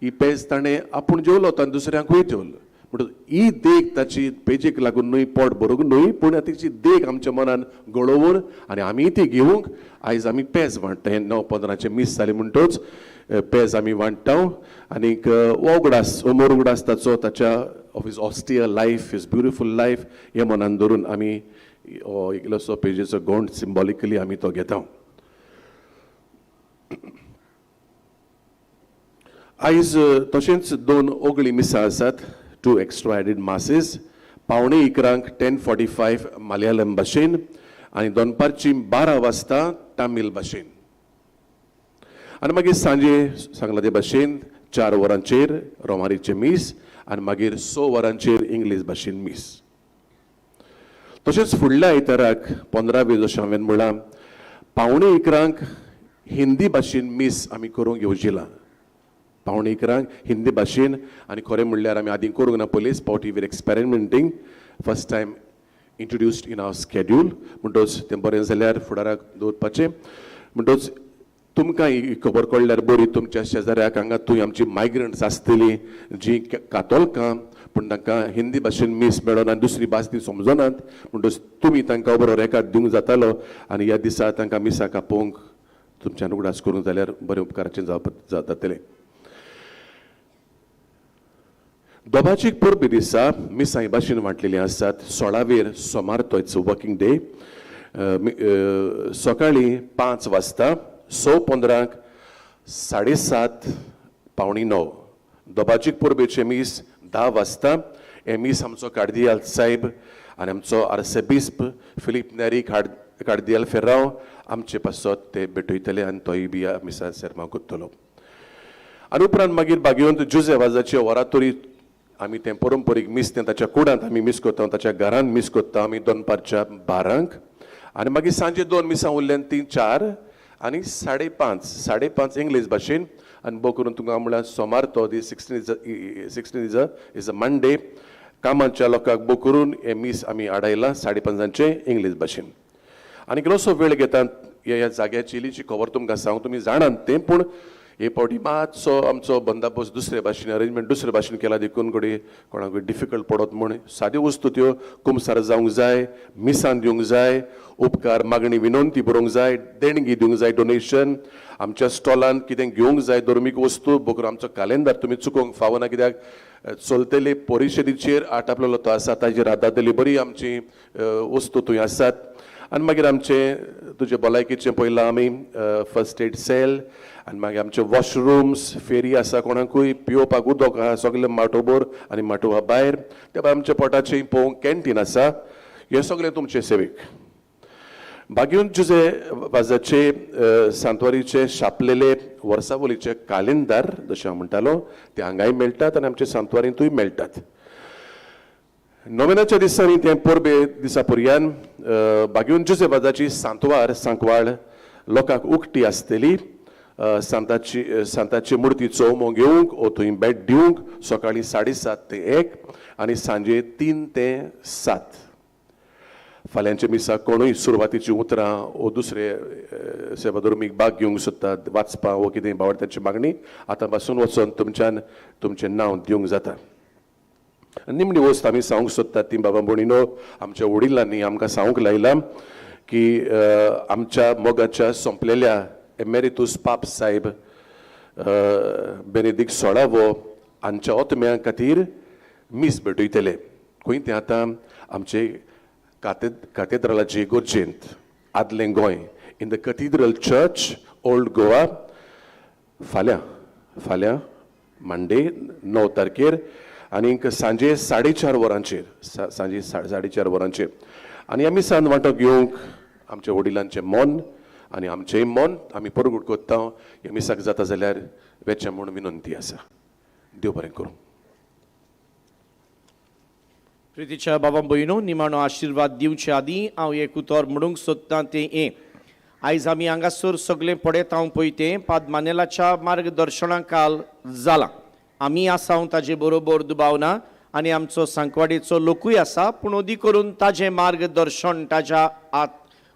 ही पेज ताणें आपूण जेवलो आनी दुसऱ्यांकूय जेवलो. म्हणटच ही देख ताची पेजेक लागून न्हय, पोट भरूंक न्हय, पूण ताची देख आमच्या मनान गळोवन आनी आमी ती घेवंक आयज आमी पेज वांट्टा. हें 9:15 मीस जालें म्हणटच पेज आमी वांट्टा. आनीक हो उगडास, हो मोर उगडास ताचो, ताच्या of his austere life, his beautiful life हें मनान धरून आमी हो इल्लोसो पेजेचो गोंड सिम्बॉलिकली आमी तो घेता. आयज तशेंच 2 ओगळी मिसां आसात, 2 एक्स्ट्रा एडीड मासीस. 10:45 10:45 मलयाळम भाशेन आनी दनपारची 12 वाजता तामील भाशेन. आनी मागीर सांजे सांगला ते भाशेन 4 वरांचेर रोमारीचें मीस आनी मागीर 6 वरांचेर इंग्लीश भाशेन मीस. तशेंच फुडल्या आयताराक 15 जशें हांवें म्हळां 10:45 हिंदी भाशेन मीस आमी करूंक येवजिलां. 10:45 हिंदी भाशेन. आनी खरें म्हणल्यार आमी आदीं करूंक ना, पयलीच फावटी we're experimenting, first time introduced in our schedule. म्हणटच तें बरें जाल्यार फुडाराक दवरपाचें. म्हणटच तुमकां ही खबर कळ्ळ्यार बरी, तुमच्या शेजाऱ्याक हांगा थंय आमची मायग्रंट्स आसतली जी कातोलकां, पूण तांकां हिंदी भाशेन मीस मेळना आनी दुसरी भास ती समजनात. म्हणटच तुमी तांकां बरो रेकाद दिवंक जातालो आनी ह्या दिसा तांकां मिसाक आपोवंक तुमच्यान उगडास करूंक जाल्यार बरें उपकाराचें जावप जातलें. दोबाजीक परबे दिसा मिसां भाशेन वांटलेलीं आसात. 16वेर सोमार तो, it's working day, सकाळीं 5 वाजता, 6:15, 7:30, 8:45. दोबाजीक परबेचें मीस 10 वाजता. हें मीस आमचो कार्दियाल साहेब आनी आमचो आर्सेबिस्प फिलीप नेरी कार्दियाल फेर्रांव आमचे पासत ते भेटयतले आनी तोय बी ह्या मिसा सेर्मांव करतलो. आनी उपरांत मागीर बागेवंत जुजे वाजाचे ओरातोरी आमी तें परंपरीक मीस तें ताच्या कुडांत आमी मीस करता, ताच्या घरांत मीस करता आमी दनपारच्या 12 आनी मागीर सांजे 2 मिसां उरल्यान तीं 4 आनी 5:30, 5:30 इंग्लीश भाशेन. आनी बो करून तुमकां म्हळ्यार सोमार तो दीस 16 is a Monday. कामाच्या लोकांक बो करून हें मीस आमी आडायलां 5:30 इंग्लीश भाशेन. आनी इल्लोसो वेळ घेता ह्या जाग्याची इल्लीशी खबर तुमकां सांगू, तुमी जाणात तें, पूण हे फावटी मातसो आमचो बंदोबस्त दुसरे भाशेन, अरेंजमेंट दुसरे भाशेन केला देखून घडये कोणाकूय डिफिकल्ट पडत म्हूण. साद्यो वस्तू त्यो, कुमसार जावंक जाय, मिसान दिवंक जाय, उपकार मागणी विनंती बरोवंक जाय, देणगी दिवंक जाय, डोनेशन, आमच्या स्टॉलान कितें घेवंक जाय धर्मीक वस्तू. बकर आमचो कालेंदार तुमी चुकोवंक फावना, कित्याक चलतले परिशदेचेर आटापलेलो तो आसा, ताजेर आदारतली बरी आमची वस्तू थंय आसात. आनी मागीर आमचें तुजे भलायकेचें पयलां आमी फर्स्ट एड सेल, आनी मागीर आमचे वॉशरूम्स, फेरी आसा, कोणाकूय पिवपाक उदक आहा सगळें माटोभर आनी माटोवा भायर. त्या भायर आमच्या पोटाचें पळोवंक कॅन्टीन आसा. हें सगळें तुमचे सेवेक. बागेवन जुजे वाजाचे सांतवारीचे छापलेले वर्सावलीचे कालेंदार जशें हांव म्हणटालो ते हांगाय मेळटात आनी आमचे सांतवारींतूय मेळटात. नोवेनाच्या दिसांनी ते परबे दिसा पर्यान बागेवन जुजे वाजाची सांतवार सांकवाळ लोकांक उक्ती आसतली. सांताची सांताची मुर्ती चोवमो घेवंक ओ थंय भेट दिवंक सकाळीं 7:30 ते 1 आनी सांजे 3 ते 7. फाल्यांच्या मिसाक कोणूय सुरवातीची उतरां ओ दुसरे सेवाधर्मीक भाग घेवंक सोदतात वाचपाक वो कितें बावडत्याची मागणी आतां पासून वचोन तुमच्यान तुमचें नांव दिवंक जाता. निमणी वस्त आमी सांगूंक सोदतात ती बाबा भयणीनो आमच्या वडिलांनी आमकां सांगूंक लायलां की आमच्या मोगाच्या सोंपलेल्या एमेरितूस पाप साहेब बेनेदीक 16वो हांच्या ओतम्या खातीर मीस भेटयतले. खंय तें आतां आमचे कातेद्रालाचे गोर्जेंत आदलें Goa in the cathedral church old Goa फाल्यां फाल्यां मंडे 9 तारखेर आनीक सांजे 4:30 वरांचेर सांजे 4:30 वरांचेर. आनी आमी सांज वांटो घेवंक आमच्या वडिलांचें मन आनी आमचेंय मन आमी परगट कोत्ता ह्या मिसाक जाता जाल्यार वेचें म्हूण विनंती आसा. देव बरें करूं. प्रितीच्या बाबा भयणो निमाणो आशिर्वाद दिवचे आदीं हांव एक उतर म्हणूंक सोदतां तें हें. आयज आमी हांगासर सगळें पळयता हांव पळय तें पाद मानेलाच्या मार्गदर्शना काल जालां. आमी आसा ताजे बरोबर दुबाव ना आनी आमचो सांकवाडीचो लोकूय आसा पूण अदी करून ताजें मार्गदर्शन ताज्या आत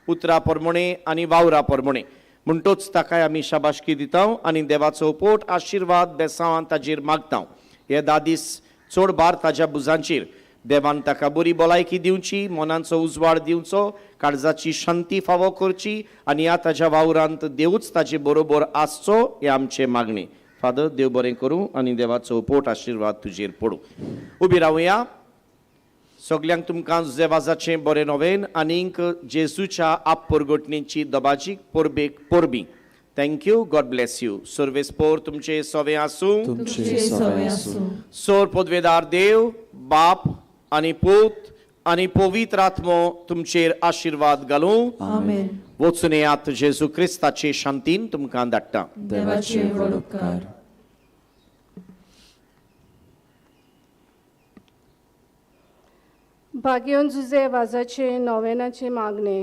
उतरा प्रमाणे आनी वावरा प्रमाणे म्हणटोच ताकाय आमी शाबाशकी दिता आनी देवाचो पोट आशिर्वाद बेसांवान ताजेर मागता. हे 10 दीस चड भार ताज्या भुजांचेर. देवान ताका बरी भलायकी दिवची, मनाचो उजवाड दिवचो, काळजाची शांती फावो करची आनी ह्या ताज्या वावरांत देवूच ताजे बरोबर आसचो हें आमचें मागणें. फादर देव बरें करूं आनी देवाचो पोट आशिर्वाद तुजेर पडूं. उबी रावया. सगल्यांक तुमकां जेवाजाचें बरें नोवेन आनीक जेजूच्या आपपरगटणेची दबाजीक परबेक परबी. Thank you. God bless you. सर्वेस्पोर तुमचे सवे आसूं. सोर पदवेदार देव बाप आनी पूत आनी पवित्र आत्मो तुमचेर आशिर्वाद घालूं. आमेन. वचून येयात जेजू क्रिस्ताचे शांतीन तुमकां धाडटा. देवाचे व्हड उपकार. भाग्योन जुजे वाजाचे नोवेनाचे मागणे.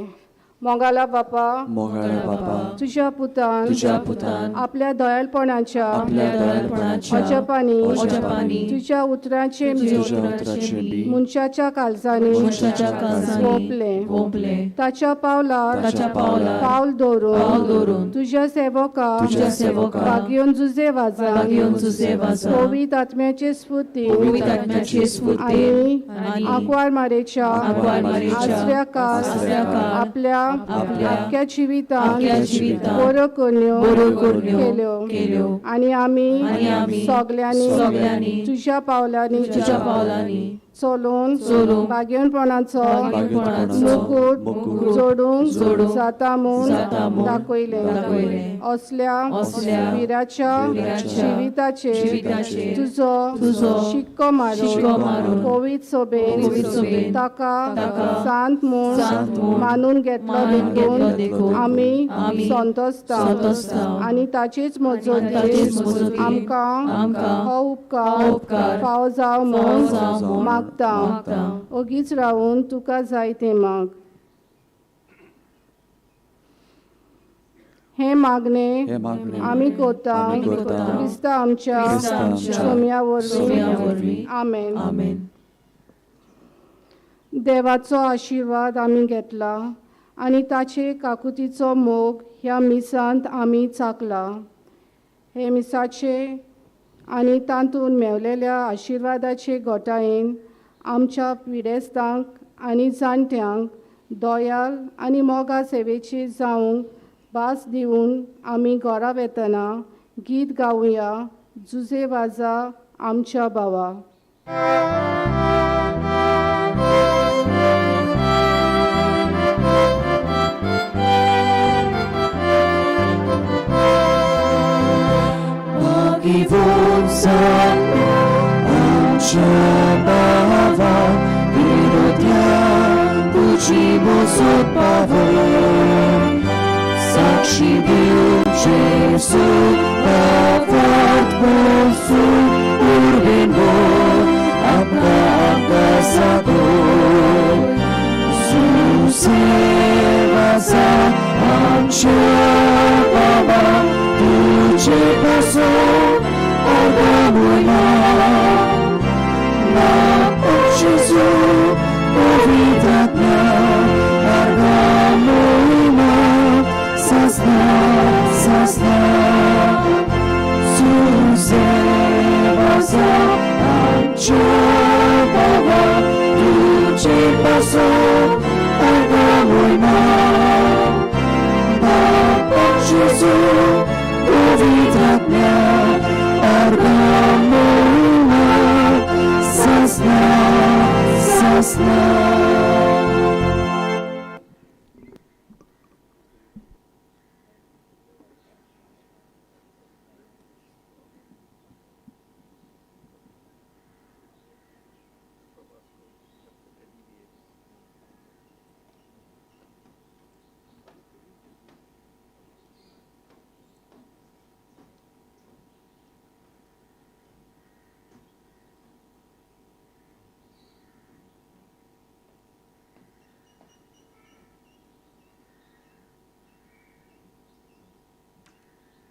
मोगाला बापा, मोगाळा बापा, तुझ्या पुतान, तुझ्या पुतान आपल्या दयाळपणाच्या, आपल्या दयाळपणाच्या अजपानी, अजपानी तुझ्या उतराचे तुझ्या उतराचे बी मनशाच्या काळजांनी मनशाच्या काळजांनी गोंपले, गोंपले, ताच्या पावलार, ताच्या पावलार पावल दवरून, पावल दवरून तुझ्या सेवका, तुझ्या सेवका भाग्योन जुजे वाजा, भाग्योन जुजे वाजा, पवित्र आत्म्याचे स्फूर्ती, पवित्र आत्म्याचे स्फूर्ती आनी आंकवार मारेच्या, आंकवार मारेच्या आसऱ्या काळ, आसऱ्या काळ आपल्या आपल्या आख्या जिवितांत आख्या जिवितांत बऱ्यो करण्यो बऱ्यो करण्यो केल्यो केल्यो आनी आमी आनी आमी सगल्यांनी सगल्यांनी तुज्या पावलांनी तुज्या पावलांनी चलून चलून भाग्यपणाचो भाग्यपणाचो मुकूट मुकूट जोडूंक जोडूंक जाता म्हूण जाता म्हूण दाखयलें. दाखयलें. असल्या असल्या विराच्या विराच्या जिविताचेर जिविताचेर तुजो तुजो शिक्को मारून शिक्को मारून पवित्र सभेन पवित्र सभेन ताका ताका सांत म्हूण सांत म्हूण मानून घेतलो मानून घेतलो देखून देखून आमी आमी संतोसता संतोसता आनी ताचेच ताचेच मजतीन मजतीन आमकां आमकां हो हो उपकार उपकार फावो जावं फावो म्हूण जावं म्हूण मागता. मागता. ओगीच रावून तुका जाय तें माग. हें मागणें हे मागणें आमी करता आमी करता क्रिस्ता आमच्या क्रिस्ता आमच्या सोम्या सोम्या वरवीं. वरवीं. आमेन. आमेन. देवाचो आशिर्वाद आमी घेतला आनी ताचे काकुतीचो मोग ह्या मिसांत आमी चाकला. हे मिसाचे आनी तातूंत मेवलेल्या आशिर्वादाचे गोटायेन आमच्या पिडेस्तांक आनी जाणट्यांक दोयाल आनी मोगा सेवेची जावंक भास दिवन आमी घरा वेतना गीत गावया जुजे वाजा आमच्या भावा. आमच्या बाबा विरोध्या तुजी साक्षी बसत पावय साक्षी दिवचे सुद्दां फाट बसून.